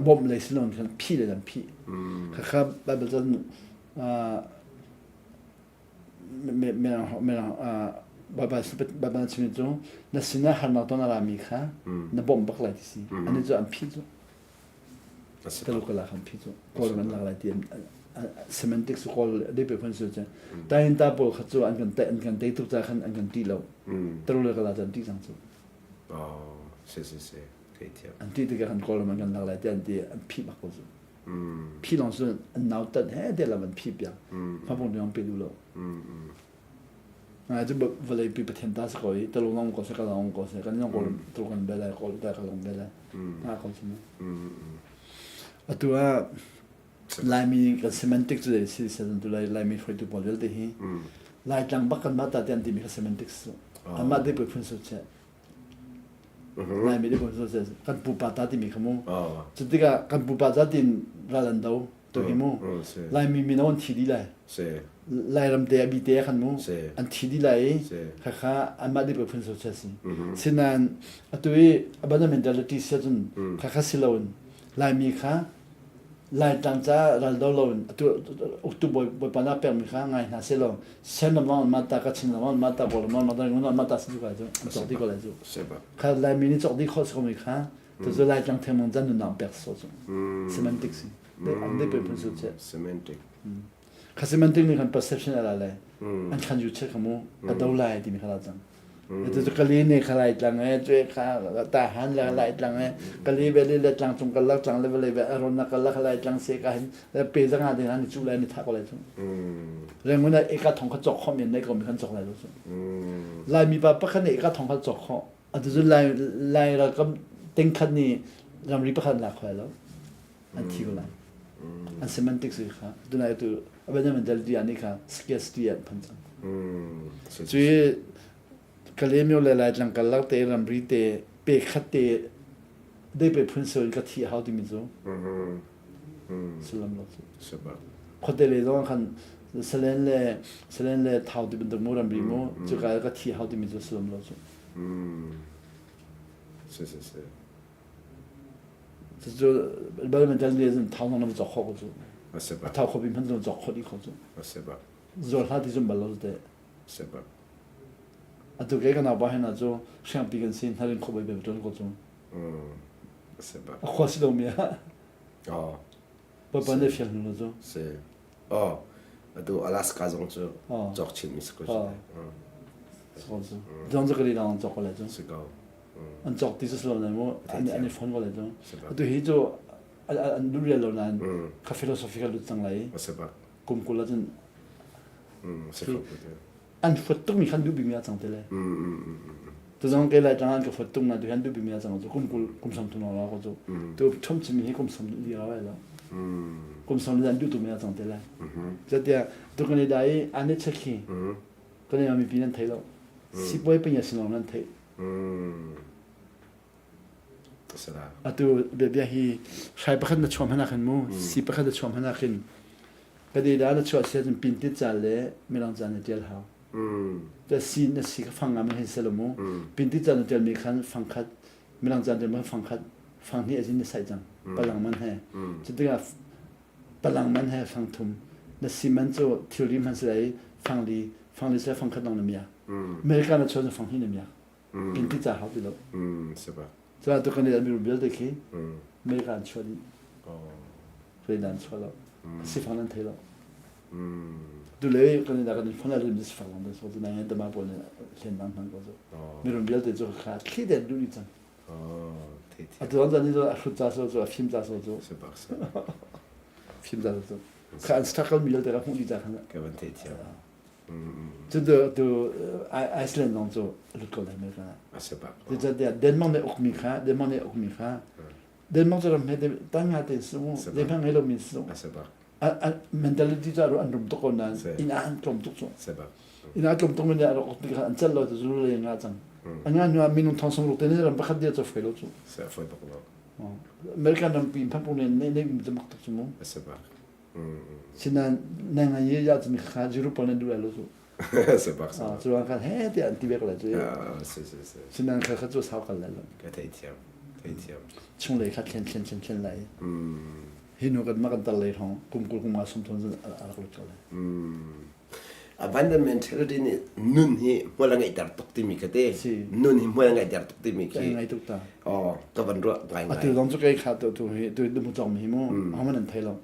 Bawmh lei si lo khan phi le an phi. Khakha Bible cun Bible chim cu na sinah harnak ton a rami kha na bawmh bak lai ti si. Ani cu an phi cu. Taluk ka lak an phi cu Kawl an lak lai ti semantics Kawl dei pe phun su cu tayin ta pawl kha cu an kan an kan tei tuk ca khan an kan ti lo Taluk le kala cu an ti cang cu oh si si si thei thiam an ti tikah khan Kawl an kan lak lai ti an ti an phi bak ko cu phi long cu an nau tat he te lam an phi piak hmapong ding pe du lo Ngai cu vawleipi Pathian ta si ko i Tuluk zong ko seh ka zong ko seh kan zong kawl Tuluk kan bel lai kawl ta ka zong bel lai nga ko cu atu ah Laimi kan semantic cu si se tu lai Laimi hruaitu pawl vialte hi Laitlang bak kan mah ta ti an timi kha semantics cu anmah te phun su che Laimi te phun su che kan pupa ta timi kha mu cu tikah kan pupa ta tin ral an do tu hi mu Laimi mino an thi dih lai Lairam te a bi te khan mu an thi dih lai i khakha anmah dih phun so si sinain atu i abana mentality sia cun khakha si loin Laimi kha Laitlang ca ral do loin atu uktu bawi bawipa na pekmi kha ngai hna se lo sen ram ma ta ka chin ram ma ta kawl ram ma ta ngun ma ta si ka cu an cok dih ko lai cu kha Laimi nih cok dih khawh si ko mi kha tu cu Laitlang thengmang can nunnak pek so cu semantic si an dei pei phun su che semantic kha semantic nih khan perception ala le an khan yu che kha mu ka do lai timi kha la cang tu cu kali ne kha lai tlang e cue kha ta han le lai tlang e kali ve le le tlang cung kal lak tlang le le ve aron na kal lak lai tlang se ka hin pe zanga de an chu lai ni tha ko lai chu rengun e ka thong kha chok kho men nei ko mi khan chok lai lo chu lai mi pa pakhat ne ka thong kha chok kho atu cu lai lai ralkap tengkhat nih ramri pakhat lak khoi lo an thi ko lai an semantics kha tunai tu abandonment mentality ani kha scarcity an phan cang cui Kalaymyo le Laitlang karlak te ramri te pe khat te dei pe phun so in ka thi hau timi cu sullam lo cu khuate le zong khan salen le salen le thau ti bantuk mu ramri mu cuka ka thi hau timi cu sullam lo cu Si si si. Cucu bal mental nih cun thau zong na cawk khawh ko cu. A si bak. A thau kho bi hmanh zong cawk khawh dih kho cu. A si bak. Zual hlah ti zum bal lo te. Si bak. Atu ke kan pa hen cu hriangpi kan si hnarin kho bai bai ṭon ko cu. A si bak. A khua si lo mi ah. Oh. Papa ne fial hnu cu. Si. Oh. Atu Alaska zong cu cawk chin mi si ko. Oh. Si. Zong cu ka ri dang cawk ko lai cu. Si ko. An cawk ti su lo nan mu an i phone ko lai cu. Atu hi cu an lu real lo nan kha philosophy ka lut cang lai. Si bak. Kum kul ahcun Si ko. An fuat tukmi khan duh bikmi a cang te le. Tu zong ke lai tang an ka fuat tuk na tu han duh bikmi a cang cu kum kul kum sam thum la ko cu. Tu thom chimi hi kum sam li ra lai lo. Kum sam li an duh tukmi a cang te lai. Zatia tu kan da i an i chekhi. Kan i mi pi nan thei lo. Sipawi panya sinong nan thei. Atu bia hi hrai pakhat na chuam hana khin mu si pakhat na chuam hana khin ka de da na chuah sia cun pin tit ca le mirang ca na tial hau ta si na si ka fang nga man hin selo mu pin tit ca na tial mi khan fang khat mirang ca tial mi fang khat fang hnih azin na sai cang palang man he cu tikah palang man he fang thum na si man cu thilri man silai fang li fang li sila fang khat dong na mia America na chuah cun fang hnih na mia Pin ti ca hau ti lo. Cun tu kan i mirum vialte khi America an chuah dih. Rian an chuah lo. Sifang nan thei lo. Tu le kan i kan in phone rim sifang lang so tu nang dama pawl ne hlen nang hman ko zo. Mirum vialte cu kha thli den du ni cang. Atu an zan ni a hrut ca so cu a fim ca so cu. Fim ca so cu. Kha an struggle mi vialte ka hmuh di ca khan. Ka van thei thiam. Cun tu Iceland zong cu lut ko lai America ah. A si bak. Zeicahtiah Denmark nih ukmi kha Denmark nih ukmi kha Denmark cu ram he tan nga te su zeihmanh ngei lomi su. A si bak. Mentality cu an rum tuk ko nain inn ah an tlawm tuk cu. Si bak. Inn ah tlawm tuk mi nih a rak uk ti kha an celh lo cu zu le nga cang. An nga hnu ah minung thong sung ruk te nih ram pakhat dia cu foi lo cu. Se foi bak lo. American rampi phanpung ne ne ne mi mak tuk cu mu. A si bak. Sinain na ngai ya cun kha zero point nan duh lai lo cu. Se bak se. Cu an kan he tiah an ti bek lai cu. Si si si. Sinain kha kha cu sau kal lai lo. Ka thei thiam. Thei thiam. Chunglei kha thlen thlen thlen thlen lai. Hi nu kan ma kan tal lei thong kum kul kum nga sum thon zan a rak lut ko lai. Abundant mentality nih nun hi hmual a ngeihter tuk timi kha te. Nun hi hmual a ngeihter tuk timi khi. Ngai tuk ta. Oh, ka van ruah ngai ngai. Atu zong cu kei kha tu tu hi tu dumu chong mi hi mu ahohmanh an thei lo.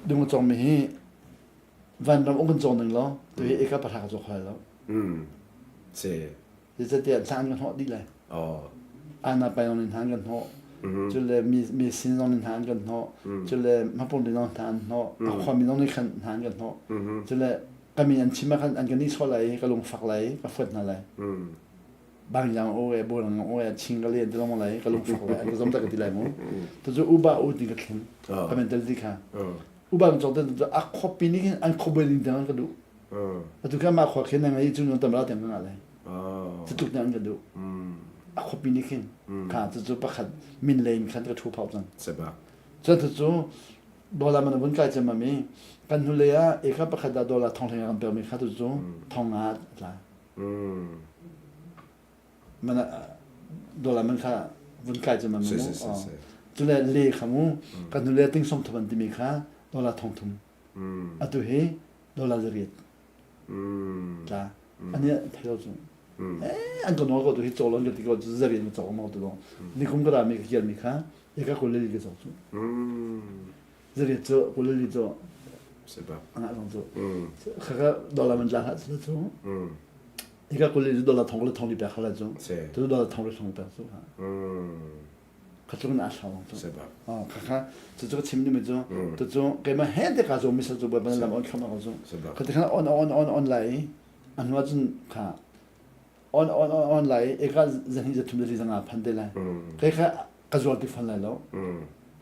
Dumu chong mi hi vanram ung kan cawng ning lo tu hi eka pahra ka cawk hal lo. Si. Zeicatiah hna an kan hnawh dih lai. Oh. Ana pai zong nih hna an kan hnawh. Cule mi mi sin zong nih hna an kan hnawh. Cule hmapung ding zong hna an hnawh. A khuami zong nih khan hna an kan hnawh. Cule ka min an chim ah khan an kan nihsawh lai i ka lungfak lai i ka fuat hna lai. Bang yang o e bo lang o e ching ka len ti longmang lai ka lungfak lai ka zom ta ka ti lai mu. Tu cu uba u ti ka thlen. Ka mentality kha. Uba kan cawk te a khuapi nih khin an khuabawi ding tiang an ka duh. Atu kha mah khua khin na ngei cu tam ra tiang ka ngah lai. Cu tluk an ka duh. A khuapi nih khin kha cucu pakhat min lei in khan ka thu phau cang. Cun cucu dollar man vun kai cem mi kan hnulei ah eka pakhat dah dollar thong hleng kan pek mi kha cucu thong nga tla. Man dollar man kha vun kai cem mi mu. Cule le kha mu kan hnulei ting som thum an timi kha dollar thong thum. Atu hi dollar zariat. Tla. Ani thei lo cu. Eh an ka nawl ko tu hi cawlon ka ti ko zariat ma cawk ma tu dong. Nikum ka ra mi ka kial mi kha eka ko le li ka cawk cu. Zariat cu ko le li cu. Anga zong cu. Kha ka dollar man tla hlah cu cu. Eka ko le li dollar thong le thong li pek khala cu. Tu dollar thong le thong pek cu. Kha tluk in aa hlau cu. Kha kha cu cu ka chim ding mi cu tu cu keimah he te ka zo mi sal cu bawipa lam on thlom ko cu. Kha ti khan on on on on lai i a hnu ah cun kha on on on on lai i eka zahnih zathum zali zanga phan te lai. Kei kha ka zual ti fawn lai lo.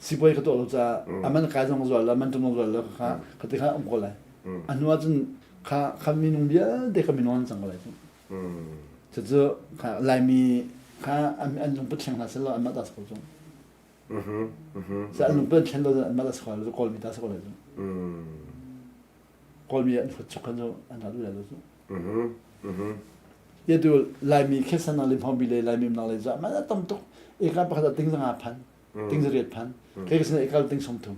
Sipuai ka tuah lo caah aman kai zong zual lo man tum zong zual lo kha kha ti kha um ko lai. A hnu ah cun kha kha minung vialte ka minung an cang ko lai cu. Cucu Laimi kha an lungput thleng hna seh law anmah ta si ko cu. Seh an lungput thlen lo anmah ta si ko lai Kawlmi ta si ko lai cu. Kawlmi an fut chuk khan cu an ra duh lai lo cu. Ia tu Laimi khesan nang lim hong bi le Laimi nang le za man a tam tuk eka pakhat ah ting zanga phan ting zariat phan kai ka sin ekal ting som thum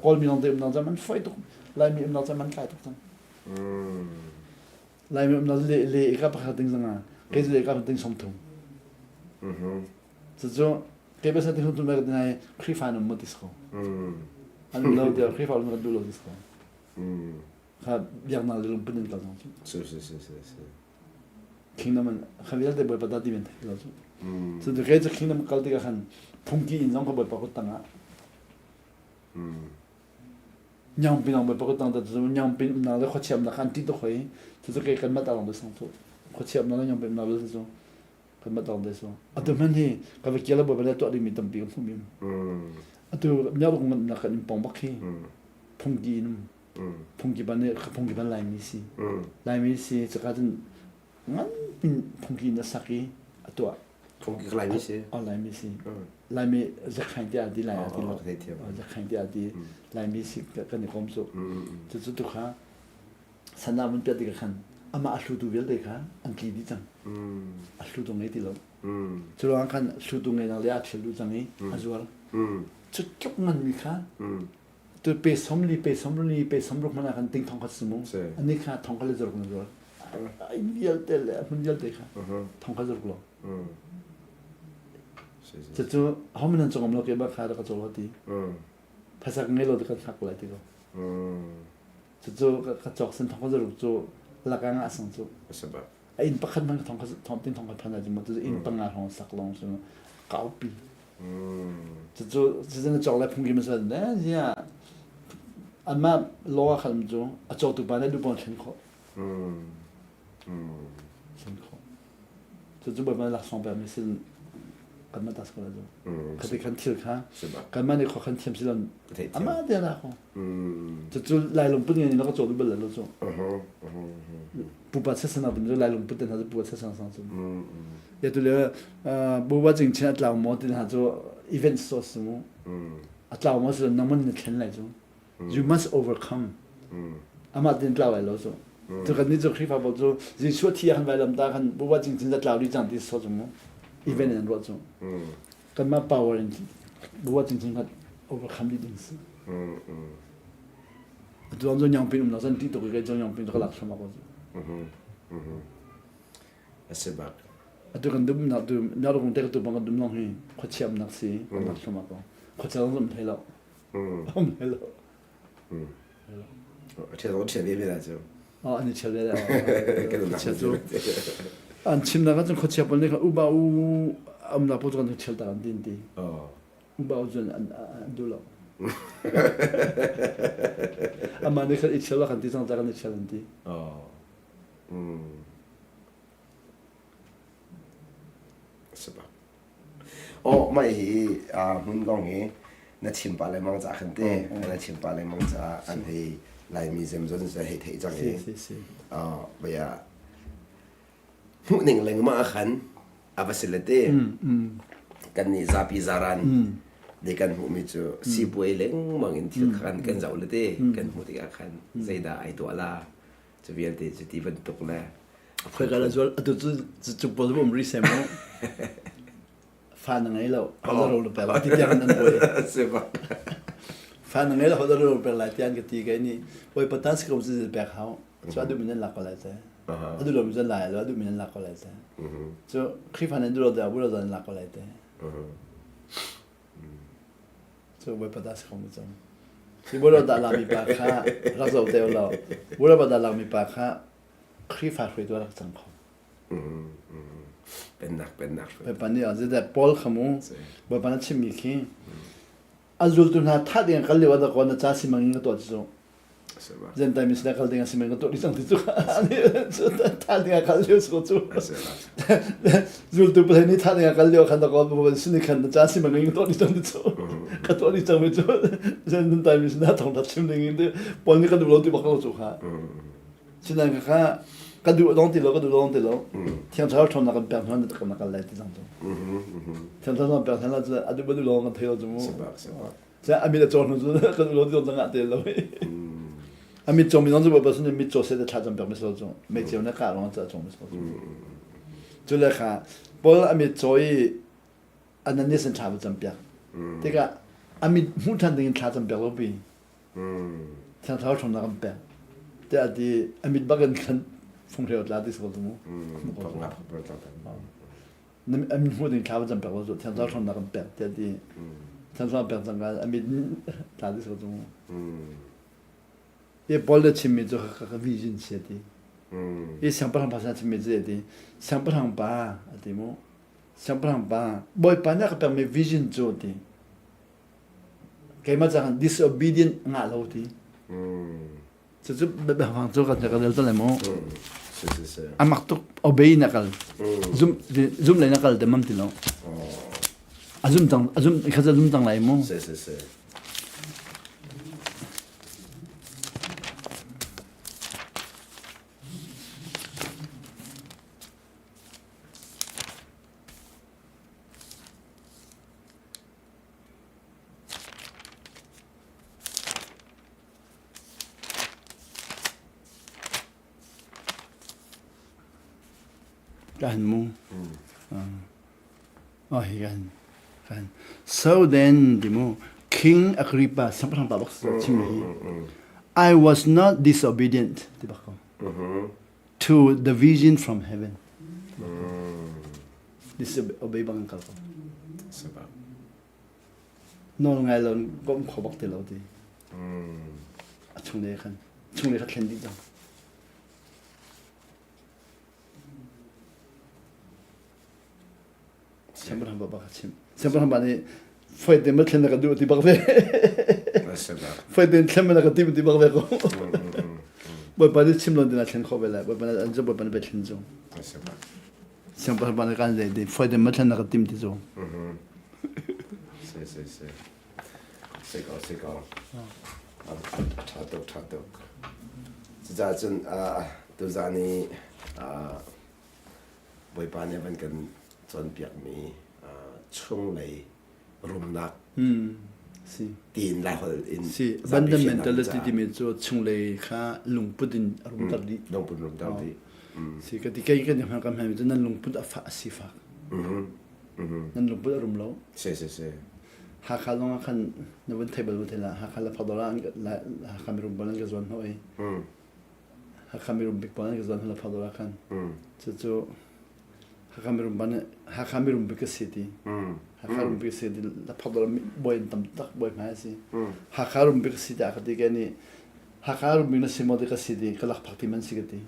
Kawlmi nang te um nang za man foi tuk Laimi um nang za man kai tuk cang Laimi umnak le le i ka pakhat ding zanga kei le ka ding som thum. Cucu Kei basa ti hun tun ka nai Khrihfa nan mo tis ko. An lo dia Khrihfa nan du lo tis ko. Kha biaknak le lungput in kal zong cu. Si si si si si. Kingdom an kha vialte Bawipa ta ti men thei lo cu. Cu kei cu kingdom kal tikah khan phungki inn zong kha Bawipa kut tangah Nyangpin ang Bawipa kut tang ta cu nyangpin umnak le khuachia umnak kha an ṭih tuk hoi. Cucu kei kan mat along sang cu. Khuachia umnak le nyangpin umnak le cu kan mat along de so. Atu hman hi ka va kiala Bawipa le tuah dingmi tampi kan hmuh mi. Atu miau kong nak kan in pong bak hi. Phungki in um. Phungki ban phungki ban Laimi si. Laimi si caka cun nganpin phungki in a sak i a tuah. Phungki ka Laimi si. Oh, Laimi si. Laimi zakhain te adi lai ati lo. Zakhain te adi Laimi si kan i kom cu. Cucu tu kha sana mun piat tikah khan amah a hlutu vialte kha an tli dih cang. A hlutu ngei ti lo. Cu ruang khan hlutu ngei nak le a thil duh cang i a zual. Cu tluk ngan mi kha tu pe som li pe som li pe som ruk mana kan ting thong khat sumu ani kha thong kha le zoruk na zual ai vialte le hmun vialte kha thong kha zoruk lo cucu homan an congom lo ke ba kha ka cholo ti phasak ngei lo ka thak lai ti ko cucu ka chok sin thong kha zoruk cu laka nga sang cu a inn pakhat man thong kha thong tin thong kha phan a cu inn panga hong sak long cu kaupi Cucu cucu na cawk le phungki ma san ne ziah anmah law ah khan cu a cawktu pa nih duhpaoh thlen khawh. Thlen khawh. Cucu Bawipa nih laksawng pekmi sin kanmah ta si ko lai cu. Khati khan thil kha kanmah nih khua khan thiam si lo amah te la ko. Cucu Lai lungput ngai nih na ka caw duh bal lo cu. Pupa chasan ah cu Lai lungput te hna cu pupa chasan sang cu. Ya tu le buwa cing chin a tlau maw ti hna cu event source mu. A tlau maw si nangman na thlen lai cu. You must overcome. Amah tin tlau lai lo cu. Cu kan nih cu Khrihfa pawl cu Jesuh thi ah khan vailam ta khan buwa cing chin za tlau dih cang ti so cu mu. Event in an ruah cu. Kanmah power in buwa cing chin khat overcome dih ding si. Atu ang cu nyangpin um lo san ti tuk i kai cu nyangpin ka lak thlam ko cu. A si bak. Atu kan dum nak tu na rung te tu bang kan dum long hi khuachiam nak si kan lak thlam ko. Khuachia zong um thai lo. Um thai lo. A thian thian ve ve la cu. Oh an i thial ve la. Khuachia cu. An chim nak cun khuachia pawl nih khan uba u um nak pawl cu kan thial ta an tin ti. Oh. Uba cun an duh lo. Amah nih khan i chial kan ti cang ta kan i chial an ti. Oh. Mm. Saba. Oh, mai hi hmun kong hi na chim pa lengmang ca khan te na chim pa lengmang ca an hei Laimi zemzon se hei thei cang i. Si si. Oh, baya hmuhning lengmang ah khan a va si le te kan nih zapi zaran de kan hmuhmi cu sipuai lengmang in thil khan kan zoh le te kan hmuh tikah khan zeidah ai tuah la cu vialte cu ti bantuk le Khoi ka la zual atu cu cu pawl um ri sem mu Fa na ngei lo, ho ro na pek lai ti tiang an buai. Fa na ngei lo, ho ro pek lai tiang ka ti kai ni. Bawipa ta si ko cu pek hau. Cu a duh min an lak ko lai te. A duh lo mi zan lai lo, a duh min an lak ko lai te. Cu Khrihfa nan duh lo da, bu lo zan lak ko lai te. Cu Bawipa ta si ko mu cang. Si bu lo dah lami pa kha rak zoh te lo. Bu lo dah lami pa kha Khrihfa hruaitu rak cang kho. Pennak pennak Bawipa nih zeidah Paul kha mu Bawipa na chimmi khi a zultu hna thah ding kal lio ah dakaw na ca simang in ka tuah cu Zentai mi sinah kal ding a simang ka tuah dih cang ti cu thah ding ah kal lio si ko cu zultu pahnih nih thah ding ah kal lio khan dakaw Bawipa sin khan na ca simang in ka tuah dih cang ti cu ka tuah dih cang mi cu Zentai mi sinah thawngtha chim ding in Paul nih ka duh lo ti bak lo cu kha Sinain kha ka duh dong ti lo ka duh dong ti lo Thiang Thlarau ṭhawnnak kan pek hna na kan kal lai ti cang cu Thiang Thlarau pek hna cu a duh ba duh lo kan thei lo cu mu Cun a mit a caw hnu cu ka duh lo ti dong cang ah te lo a mit caw mi zong cu bawipa sin mit caw se te thla cam pek mi so cu mei ceu na ka long ca cong mi so cu cu le kha Paul a mit caw i Ananias in thla va cam piak tikah a mit hmuh ṭhan ding in thla cam piak lo pi Thiang Thlarau ṭhawnnak kan pek. Tiah a ti. A mit bak in khan funghreu tla ti si ko tu mu. A min hmuh ding thla va cam pek lo cu thiang thlarau ṭhawnnak kan pek tiah ti. Thiang thlarau pek cang ka a mit tla ti so cu. I Paul le chimmi cu ka ka vision si a ti. I siangpahrang pa sin chimmi cu a ti. Siangpahrang pa a ti mu. Siangpahrang pa Bawipa nih a ka pekmi vision cu a ti. Keimah cang disobedient ngah lo ti. Cucu biafang cu kan ka rel lai mu. A mak tuk obey na kal. Zum zum lei na kal te mam ti lo. A zum cang a zum kha zum cang lai mu. Si si si. Ka han mu. Oh, hi kan kan. So then, ti mu, King Agrippa siangpahrang pa bak chim hi. I was not disobedient ti bak ko. To the vision from heaven. Disobey bang kal ko. Nawl ngai lo ka um kho bak ti lo ti. A chunglei khan chunglei kha thlen dih cang. Siangpahrang pa bak a chim. Siangpahrang pa nih foi te ma thlen na ka duh ti bak ve. Foi te thlen ma na ka tim ti bak ve ko. Bawipa nih chim lo ding a thlen khawh ve lai. Bawipa nih an cu Bawipa nih pe thlen cu. Siangpahrang pa nih kan zei ti foi te ma thlen na ka tim ti cu. Si si si. Si ko si ko. A ṭha tuk ṭha tuk. Cucaah cun tuzaan i Bawipa nih a van kan cawnpiakmi chunglei rumnak Si. tiin Laiholh in Si. zapi Abundant fiannak mentality caah timi cu chunglei kha lungput in a rumter dih. Lungput rumter dih. Si ka ti kei kan kan kan hman cu nan lungput a fah a si fak. Nan lungput a rum lo. Si si si. Hakha zong ah khan na vun thei bal thei la Hakha le Phakdawr ah Hakha mirum pawl an ka zuan hnawh i Hakha mirum bik pawl an ka zuan hnawh le Phakdawr ah khan cucu Hakha mirum ban Hakha mirum bik ka si ti Hakha rum bik si ti la Phakdawr bawi an tam tak bawi hmai a si Hakha rum bik si ti a ka ti ke nih Hakha rum bik na si maw ti ka si ti ka lakphak ti man si ka ti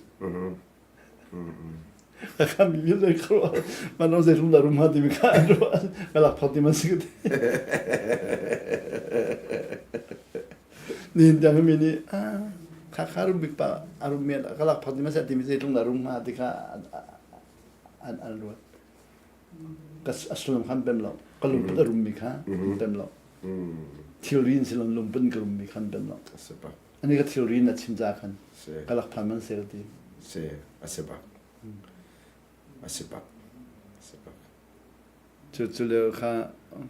Hakha mi vialte ka ruah man ong zei rum dah rum ha timi kha an ruah ka lakphak ti man si ka ti Nihin tiang mi nih ah kha kha rum bik pa a rum men ka lakphak ti man si timi zei tlung dah rum hnga ti kha an an ruat ka a sullam khan pem lo ka lungput a rum mi kha pem lo thilri in silon lungput ka rum mi khan pem lo Ani ka thilri na chim ca khan ka lak phan man se ka ti. Si, a si bak. A si bak. A si bak. Cu cu le kha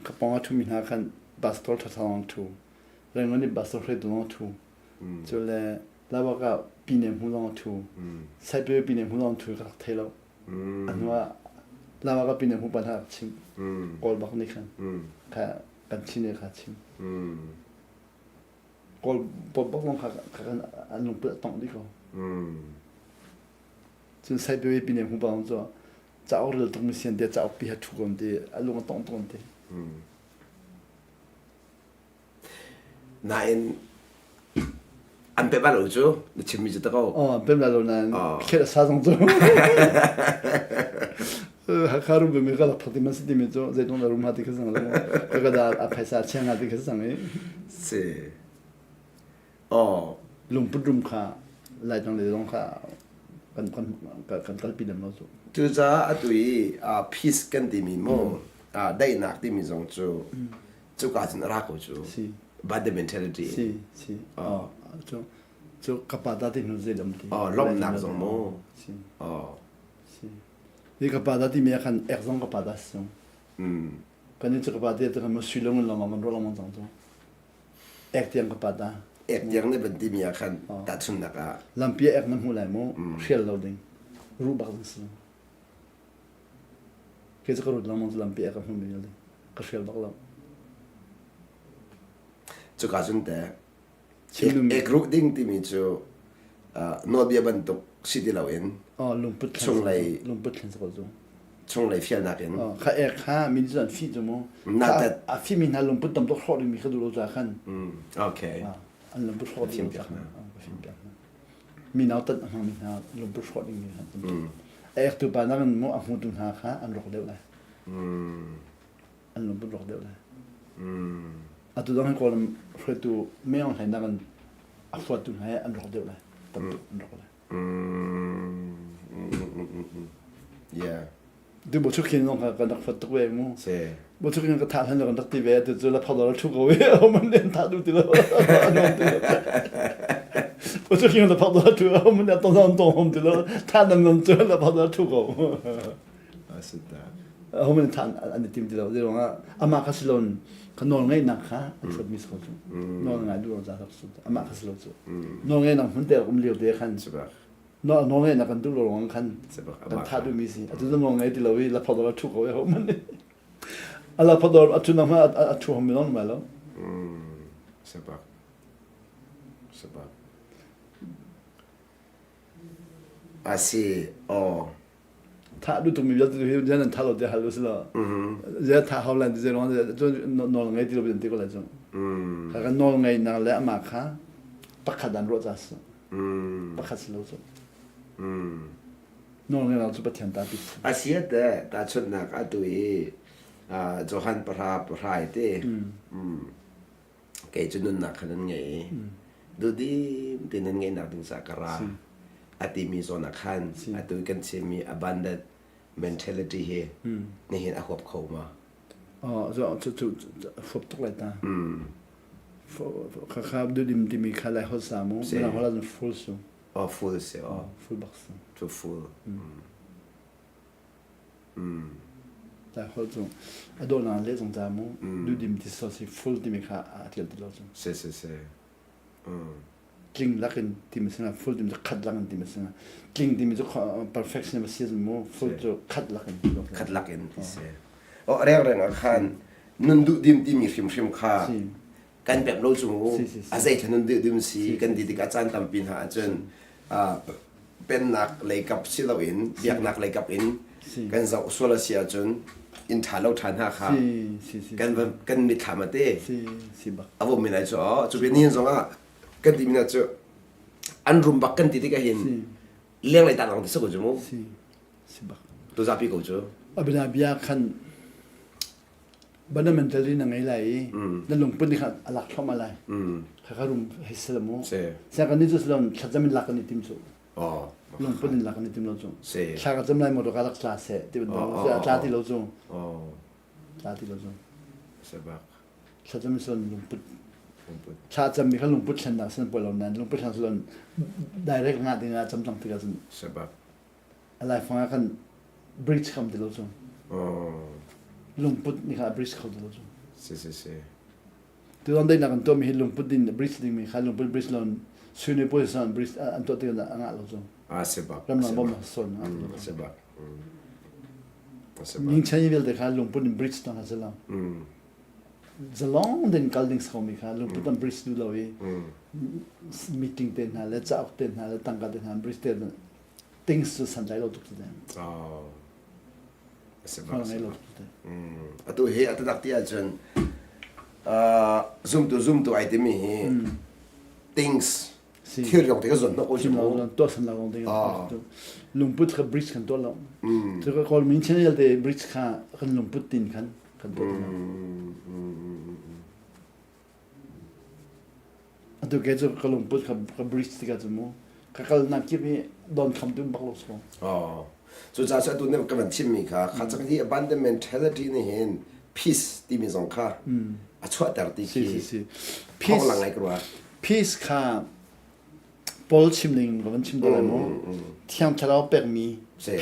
ka pong a thumi hna khan pastor thatha long thu. Rangon i pastor hrei tu long thu. Cu le lawaka pine mu long thu. Saipe pine mu long thu ka rak thei lo. A hnu ah lawaka pine mu pan ha rak chim. Kawl bak nih khan. Kha kan chin kha chim. Kawl bawm bak zong kha kha an lungput a tongh dih ko. Cun Saibewe pine hmu bang cu cauk rel tuk mi sian te cauk pi ha thu ko ti a lung a tongh tuk an ti. Nain an pe bal lo cu na chimmi cu ta ko. Oh, an pe bal lo nain khel a sa zong cu. Hakha rum mi ka lak ti man si ti mi cu zeitung dah rum ha ti kha sang lo ka ka da a phaisa chiang ha ti kha sang i si oh lungput rum kha lai tang le zong kha kan kan kan kalpi lem lo cu cucaah atu i peace kan timi mu daihnak timi zong cu cuka cun a ra ko cu si but the mentality si si oh cu cu kapa ta ti hnu zei lam ti oh lomnak zong mu si oh si Hi ka pa dah timi ah khan ek zong ka pa dah si. Kan nih cu ka pa te cu kan sui lo ngun lengmang kan ruah lengmang cang cu. Ek tiang ka pa dah. Ek tiang ne ban timi ah khan tahchunhnak ah. Lampi ah ek na hmu lai mu hrial lo ding. Ruh bak ding si. Kei cu ka rut lengmang cu lampi ek ka hmu mi vialte. Ka hrial bak lo. Cuka cun te Ek ruh ding timi cu nawlbia bantuk si ti loin lungput chunglei lungput thlen ko cu. Chunglei fialnak in. Kha ek kha mi nih an fih cu mu. A fihmi hna lungput tam tuk hrawh dingmi kha duh lo ca khan. Okay. An lungput hrawh ding ca khan. Mi nautat a hmangmi hna lungput hrawh dingmi kha. A ektu pa nakin mu a hmutu hna kha an rawk deuh lai. An lungput rawk deuh lai. Atu dang hi Kawlram hruaitu Meng Hlaing nakin a hruaitu hna hi an rawk deuh lai. Tam tuk an rawk lai. Yeah. Tu bo chuk hin zong kha kan rak fat tuk ve mu. Bo chuk hin ka thah hlan kan rak ti ve tu cu la phak la thu ko ve o man den tha du ti lo. Bo chuk hin la phak la thu o man tong tong tong hom ti lo. Tha nan nan cu la phak la thu ko. Asita. Ho man tha an tim ti lo. Zei ruangah amah kha silon ka nawl ngeihnak kha an hruat mi si ko cu. Nawl ngai duh lo za rak su. Amah kha si lo cu. Nawl ngeihnak hmun te um lio te khan nawl ngeihnak kan duh lo ruang khan kan thah duhmi si. Atu cu nawl ngei ti lo i laphawdawr a thu ko i ho man nih. A laphawdawr a thu nang a thu hom mi long ma lo. Sebab. Sebab. Asi. Oh. Thah duh tukmi vialte hi zian an thah lo ti hal u silo. Zia thah hau lan ti zei ruang cun nawl ngei ti lo an ti ko lai cu. Kha kan nawl ngeihnak le amah kha pakhat an ruah ca si. Pakhat si lo cu. Nawl ngeihnak cu Pathian ta pi si. Asiat te tahchunhnak atu i Johan pahra pahra te. Kei cu nunnak kha nan ngei i duhdim tein nan ngeihnak ding caah ka ra a timi zawn ah khan atu i kan chimmi abundant mentality hi nihin a huap kho ma? Cu cu huap tuk lai ta. Khakha duhdim timi kha lai holh sa mu. Mirang holh ahcun full su. Oh, full si. Oh. Full bak si. Cu full. Ta holh cu a dawhnak le zungzal mu duhdim ti so si full timi kha a tial ti lo cu. Si si si. Tling lakin timi sinah full timi cu khat lakin timi sinah tling timi cu perfection va si mu full cu khat lakin ti lo. Khat lakin ti si. Oh reng reng ah khan nun duhdim timi hrimhrim kha kan pek lo cu mu a zei thla nun duhdim si kan ti tikah caan tampi hna ahcun pennak leikap si loin biaknak leikap in kan zoh sual a si ahcun inn ṭha lo ṭha hna kha kan kan mitthlam a te a vom min ai cu cu ve nihin zongah kan ti min cu an rum bak kan ti tikah hin lenglei tan lang ti ko cu mu tu zapi ko cu abina bia khan Fundamental in na ngei lai i na lungput nih khan a lak thluahmah lai. Kha kha rum hei si mu. Sia kan nih cu silon thlacam in lak kan i tim cu. Lungput in lak kan i tim lo cu. Thla ka cam lai maw ka rak tla seh ti bantuk a tla ti lo cu. Tla ti lo cu. Thlacam in silon lungput thla cam mi kha lungput thlennak sin poi lo nain lungput thlen silon direct ngah ding ah cam cang tikah cun A laifang ah khan bridge kam ti lo cu. Lungput nih kha bridge kho ti lo cu. Si si si. Tuan daihnak an tuahmi hi lungput din bridge dingmi kha lungput bridge lon sui police an bridge an tuah tikah a ngah lo cu. Ah si bak. Ramdang bom son. Si bak. Ning chan vialte kha lungput in bridge tang ha si lo. Zalong den kal ding somi kha lungput an bridge du lo i meeting te hna le cauk te hna le tangka te hna bridge te things cu santlai lo tuk cu te. Oh. Ngai lo tuk te. Atu hi atu tak ti ahcun zumtu zumtu ai timi hi things thil rong te ka zon nok ko mu. Tuah san lo ding. Lungput kha bridge kan tuah lo. Cu ka kawl min channel te bridge kha kan lungput tin khan kan tuah ti lo. Atu ke cu ka lungput ka ka bridge tikah cu mu ka kalnak kip hi don kham tu bak lo so. Oh. Cucaah cu atu na ka van chimmi kha kha cang hi abundant mentality nih hin peace timi zong kha a chuahter ti khi si si peace lang ngai ka ruah. Peace kha Paul chim ning ka van chim te lai mu. Thiang Thlarau pekmi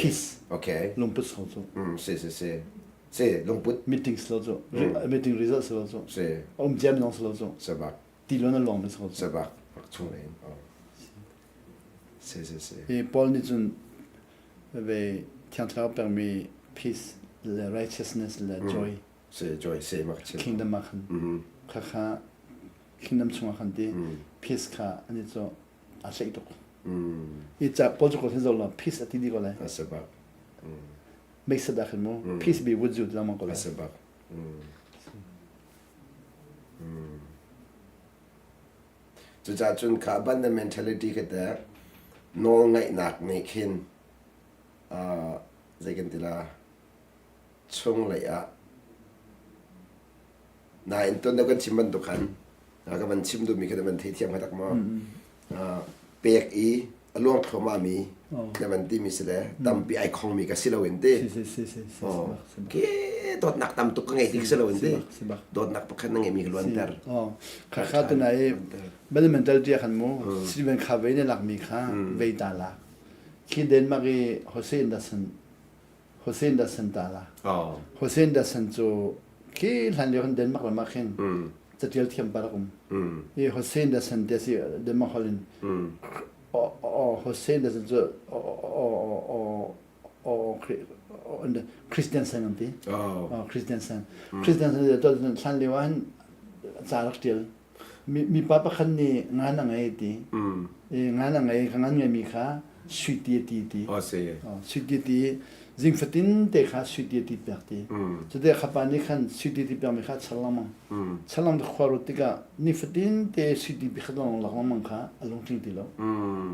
peace. Okay. Lungput so cu. Si si si. Si lungput. Meeting si lo cu. Meeting result si lo cu. Si. Um ciam zong si lo cu. Si bak. Ti lo na lawng mi si lo cu. Si bak. Bak chung in. Si si si. Hi Paul nih cun ve Thiang Thlarau pekmi peace le righteousness le joy. Si joy si mak chim. Kingdom ah khan. Kha kha kingdom chungah khan ti peace kha ani cu a tlaih tuk. I ca Paul cu ko hin zo lo peace a ti di ko lai. A si bak. Mei ah khan mu peace be with you ti lengmang ko lai. A si bak. Cucaah cun kha abundant mentality kha teh nawl ngaihnak nih khin uh, zei kan ti la chunglei ah nain tuan deuh kan chim bantuk khan ka van chim duhmi kha na van theithiam kha tak maw pek i a luang thluahmah mi na van timi si le tampi ai khongmi ka si lo in ti ke dawtnak tam tuk ka ngei ti si lo in ti dawtnak pakhat na ngeimi ka luanter kha kha tu nai bel mentality khan mu Stephen kha vei ne lakmi kha vei ta la khi Denmark i Jose Anderson Jose Anderson ta la. Jose Anderson cu khi hlan lio khan Denmark ram ah khin catial thiam pa rak um. I Jose Anderson te si Denmark holh in. Jose Anderson cu Christensen an ti. Christensen. Christensen cu hlan lio ah hin ca rak tial. Mipa pakhat nih ngan a ngei ti. Ngan a ngei, ka ngan ngeimi kha suiti a ti ti. Suiti ti zing fatin te kha suiti a ti pek ti. Cute kha pa nih khan suiti ti pekmi kha char lengmang. Char lengmang khua rut tikah ni fatin te suiti pakhat lengmang lak lengmang kha a lungtling ti lo.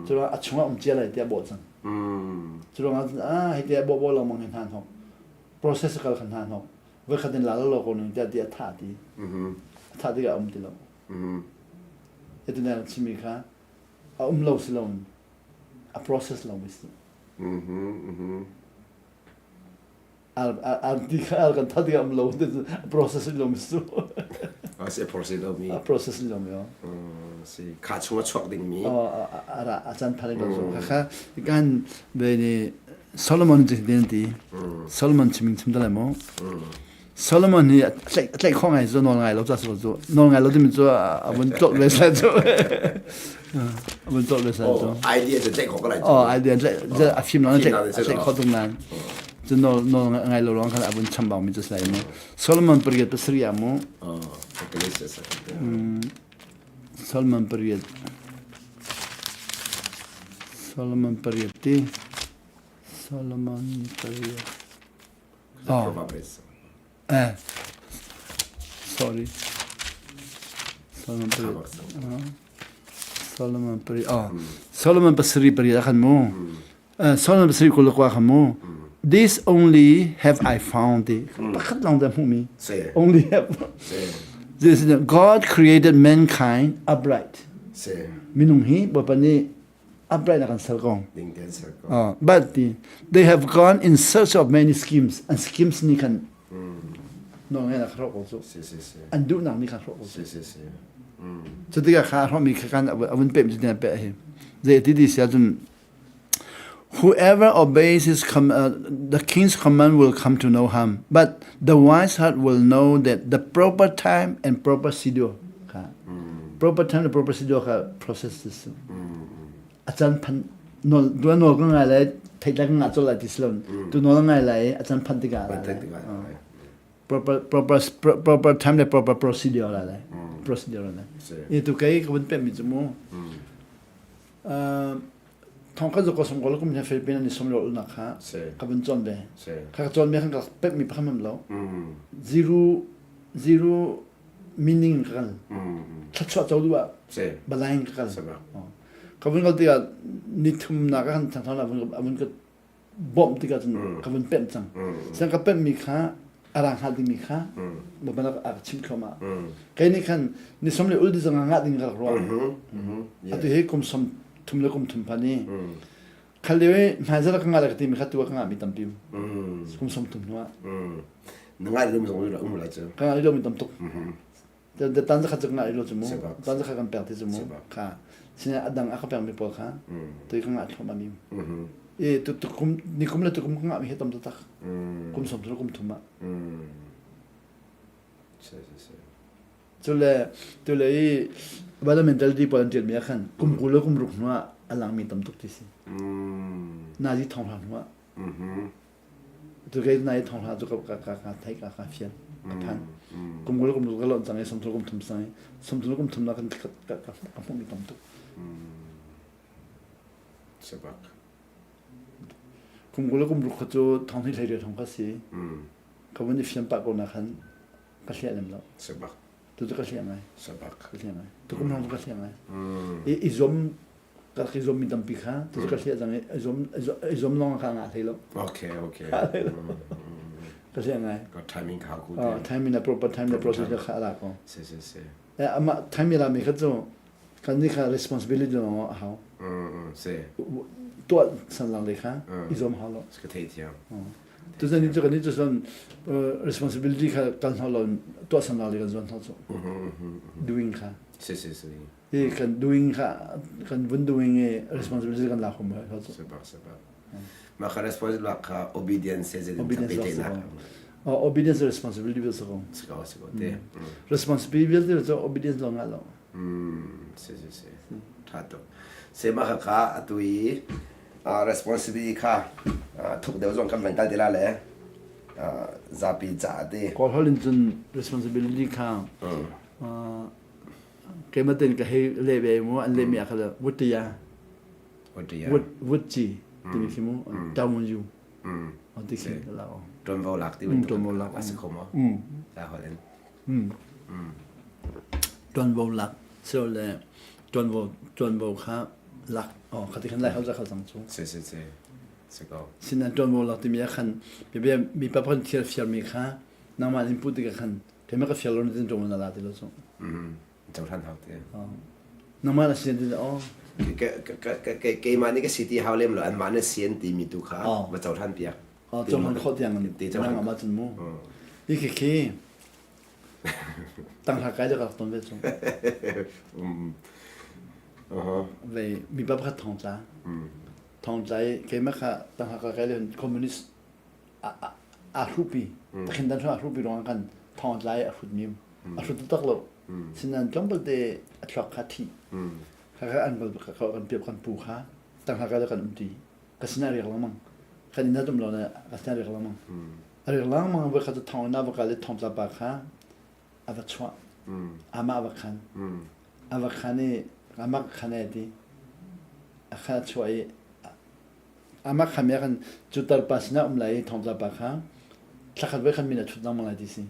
Curuang a chungah um cia lai tiah bawh cang. Curuang ah hei tiah bawh bawh lengmang hi hna hnok. Process kal kha hna hnok. Voikhat in la lo ko ning tiah ti a thah ti. A thah tikah a um ti lo. Hitin na chimmi kha a um lo si loin a process lo mi si. Al ti kha al kan thah tikah um lo a process lo mi si. A si process lo mi. A process lo mi. Si kha chung a chuak ding mi. A ra a chan phare lo kha kha kan ve ni Solomon cu hitin a ti. Solomon chiming chim ta lai maw? Solomon hi a tlaih kho ngai cu nawl ngai lo ca cu nawl ngai lo timi cu a vun tlolh ve sal cu a vun tlolh ve sal cu idea cu tlaih kho ko lai oh idea tlaih a fim lang tlaih tlaih kho tuk nan cu nawl nawl ngai lo lawng khan a vun chambau mi cu sai mu Solomon pariat pasarih ah mu Solomon pariat Solomon pariat ti Solomon pariat Oh. Eh. Sorry. Solomon pariat. Solomon pariat. Oh. Solomon pasarih pariat ah khan mu. Solomon pasarih kul le kua khan mu. This only have I found ti. Pakhat lawng dah hmuhmi. Only have. This is God created mankind upright. Minung hi Bawipa nih upright na kan ser ko. But the, they have gone in search of many schemes and schemes nih khan nawl ngai nak hrawk ko cu. An duhnak nih khan hrawk ko cu. Cu tikah kha hrawkmi kha kan a vun peh mi cu peh hi. Zei ti ti si ahcun Whoever obeys his com- the king's command will come to no harm, but the wise heart will know that the proper time and proper procedure kha proper time and proper procedure kha process si. A caan phan nawl tu nawl ka ngai lai theih ka ngah colh lai ti si lo tu nawl ngai lai a caan phan tikah lai proper proper proper time le proper procedure lai lai procedure lai i tu kei ka vun peh mi cu mu Thong kan ko som ko kum Philippines an i som lo nak kha ka vun cawn ve. Kha ka cawn mi khan ka pek mi pakhat mam lo. Zero zero meaning ka kal. Thluachuah co duh ah balain ka kal. Ka vun kal tikah ni thum nak khan thang thang a vun ka bawmh tikah cun ka vun pemh cang. Siang ka pemh mi kha a ra hnga dingmi kha babalak a ka chimh thluahmah. Kei nih khan ni som le ul di zong ah ngah ding ka rak ruah. Atu hi kum som thum le kum thum phan i khal lio i hmaizarh ka ngah le ka timi kha tu ah ka ngah mi tampi kum som thum hnu ah. Na ngai lum zong um lai cu. Ka ngai lo mi tam tuk. Tan zakhat cu ka ngah ilo cu mu. Tan zakhat kan pek ti cu mu. Kha sina adang a ka pek mi pawl kha tu ka ngah thluahmah mi. E tu tu kum ni kum le tu kum ka ngah mi hi tam tak. Kum som tu kum thum ah. Cu le tu le i bala mentality pawl an tial mi ah khan kum kul le kum ruk hnu ah a lang mi tam tuk ti si. Nazi thong hlang hnu ah. Tu kei nai thong hla cu ka ka ka thei ka ka fian ka phan. Kum kul kum ka lon cang i somthul kum thum sang i somthul kum thum na kan ka ka ka hmuh mi tam tuk. Sabak. Kum 20 le kum ruk kha cu thong hnih hlei thong kha si. Ka vun i fian pah ko na khan ka hliah lem lo. Sabak. Tu cu ka hliah ngai. Sabak. Ka hliah ngai. Tu kum hrawng cu ka hliah ngai. I i zuam ka rak i zuam mi tampi kha tu cu ka hliah cang i i zuam i zuam lawng kha ngah hlei lo. Okay, okay. Ka hliah ngai. Ka timing kha ku. Timing na proper time na process kha ala ko. Si si si. Amah time la mi kha cu kan nih kha responsibility lawng a hau. Si. Tuah san lang le kha i zuam hau lo. Ka thei thiam. Tuzan ni cu kan ni cu son responsibility kha kal hna lo tuah san lang le kan zuan hna cu. Doing kha. Si si si. I kan doing kha kan vun doing i responsibility kan lak hum kha cu. Sabak sabak. Mah kha responsibility kha obedience se zetin obedience la obedience responsibility bil sako. Siko siko te. Responsibility bil cu obedience lo nga lo. Si si si. Tha tuk. Se mah kha kha atu i responsibility kha thuk deuh zong kan van kal te la le zapi ca te. Kawl holh in cun responsibility kha keimah ten ka hei le ve mu an le mi ah kha wutiya Wut wut ci timi khi mu tamun yu ti khi la o ṭuanvo lak ti ṭuanvo lak a si kho maw ta holh in ṭuanvo lak so le ṭuanvo ṭuanvo kha lak oh khati khan lai hau za kha cang cu si si si si ko sinan ṭuanvo lak timi ah khan bia mi pa pakhat thil fiar mi kha nangmah in put tikah khan keimah ka fiar lo na tin ṭuanvo na la ti lo cu cohlan hau te. Nangmah na sian ti oh. Keimah nih ka si ti hau lem lo anmah na sian timi tu kha va cohlan piak. Oh, cohlan khawh tiang ti cohlan ma cun mu. Hi khi khi tanghla kai le ka rak ton ve cu. Ve mi pa pakhat thong tla. Thong tla i keimah kha tanghla ka kai le communist a hrupi. Takhin dan a hrupi ruang kan thong tla i a hrut mi. A hrut tak lo. Sinain tlawmpal te a thluak kha thi. Kha kha an kan piap kan pu kha tangha ka kan um ti. Ka sinah riak lengmang. Kan inn ah um lo na ka sinah riak lengmang. A riak lengmang voi khat thong na va kal i thong tla pa kha a va chuah. Amah a va khan. A va khan i amah khan e ti. A kha chuah i amah kha me khan cu tarpa sinah um lai i thongtla pa kha thlakhat voi khan min a thut lengmang lai ti si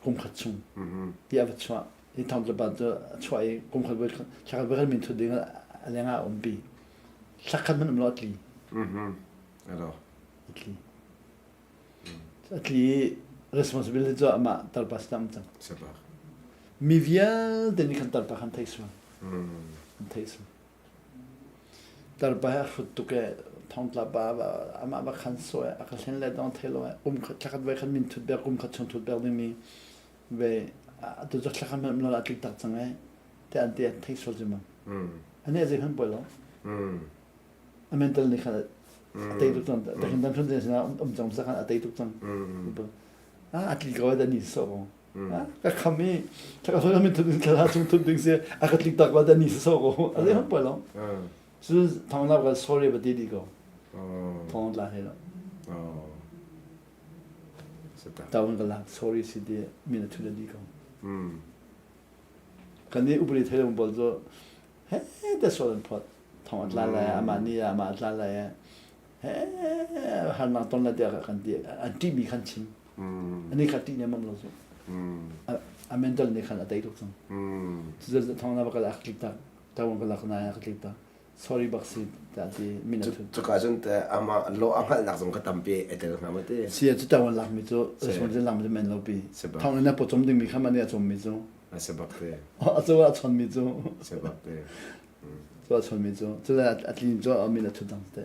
kum khat chung ti a va chuah i thongtla pa cu a chuah i kum khat voi thlakhat voi khan min thut ding a leng ah a umpi thlakhat man um lo a tli a tli a tli responsibility cu amah tarpa sinah um cang mi vialte nih khan tarpa khan thei sual an thei sual Tarpa hi a hrut tuk ee. Thongtla pa amah va khan sawh ee. A ka hlen le dong thei lo ee. Kum khat thlakhat voi khat min thut bek kum khat chung thut bek dingmi ve atu cu thlakhat hmanh lo a tlik tak cang ee. Te an ti an thei sual cu ma. Ani a zei hmanh poi lo. A mental nih khan a tei tuk cang. Takin dan thun sinah um cang sa khan a tei tuk cang. A tli ko da ni so ko. Ka kham i thaka so min thut thla chung thut ding si a ka tlik tak ba da ni so ko. A zei hmanh poi lo. Cu thong na ka sorry ba ti di ko. Thong tla he lo. Tawon ka lak sorry si di min a thu da di ko. Kan ni upri thei lo bol cu he te sual an phot. Thong tla lai ama ni ama tla lai he harnak ton la tiah kan ti an ṭih mi khan chim ani kha ṭih nemam lo cu a mental nih khan a tei tuk cang cu thong na bakal a tlik tak tawon ka lak na a tlik tak sorry bak si ta ti min a thut cuka cun te ama lo a hngalhnak zong kha tampi a tel hnga ma ti si cu tawon lak mi cu responsibility lak mi cu men lo pi thong na pawcom ding mi kha man a chom mi cu a si bak te a cu a chon mi cu si bak te Cu a chonmi cu cu le a tlin cu a min a thut dang te.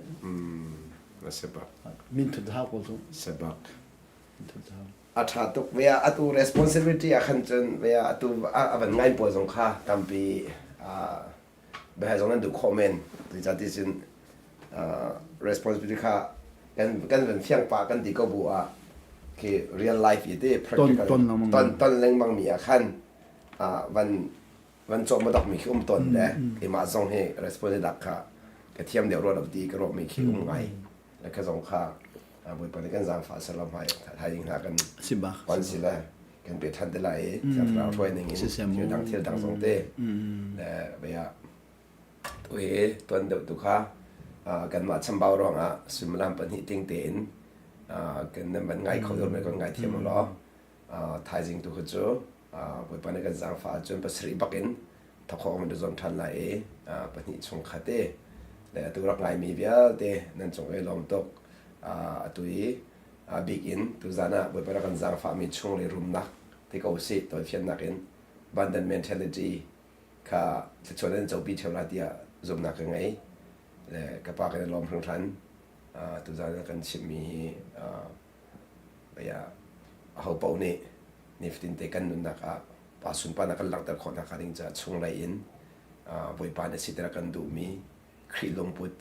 A si bak. Min thut hau ko cu. Si bak. Min thut hau. A ṭha tuk ve atu responsibility ah khan cun ve atu a van ngai pawl zong kha tampi bia zong nan duh khawh men zeicahti cun responsibility kha kan kan van fiang pah kan ti ko bu ah khi real life i te practical ton ton lengmang mi ah khan van van cawh madok mi khi um tawn le keimah zong hi responsibility dak kha ka thiam deuh rua lo ti ka ruah mi khi um ngai le ka zong kha Bawipa nih kan zaangfah seh law hmai thaizing hna kan on si le kan pe ṭhan te lai i Thiang Thlarau hruai ning in thil dang thil dang zong te le bia tu hi tuan deuh tu kha. Kanmah chambau ruangah suimilam pahnih tling tein kan nan van ngai kho deuh kan ngai thiam law thaizing tu cu Bawipa nih kan zaangfah ahcun pasarih bak in thawk kan zuam ṭhan lai i pahnih chung kha te le atu rak ngaimi vialte nan cung i lawm tuk atu i bik in tuzan ah Bawipa rak kan zaangfahmi chung le rumnak ti ko usih tawifiannak in abundant mentality kha thluachuah nan copi ṭheo lai tiah zumhnak ka ngei le ka pa kan i lawm hringhran tuzan ah kan chimmi hi aho paoh nih nifatin te kan nunnak ah pa sunparnak kan langhter khawh nakhnga ding caah chunglei in Bawipa nih siter a kan duhmi Khrih lungput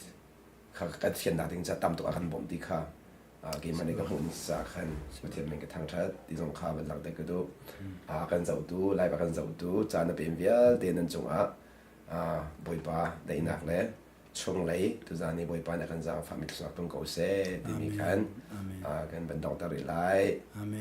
kha kan fiannak ding caah tam tuk a kan bawmh ti kha keimah nih ka hmuh caah khan Pathian min ka thangṭhat ti zong kha van langhter ka duh. Kan zohtu, live a kan zohtu, caan a pem vialte nan cungah Bawipa daihnak le chunglei tuzaan i Bawipa nih a kan zaangfahmi thluachuah tlung ko seh timi khan kan van donghter rih lai. Amen.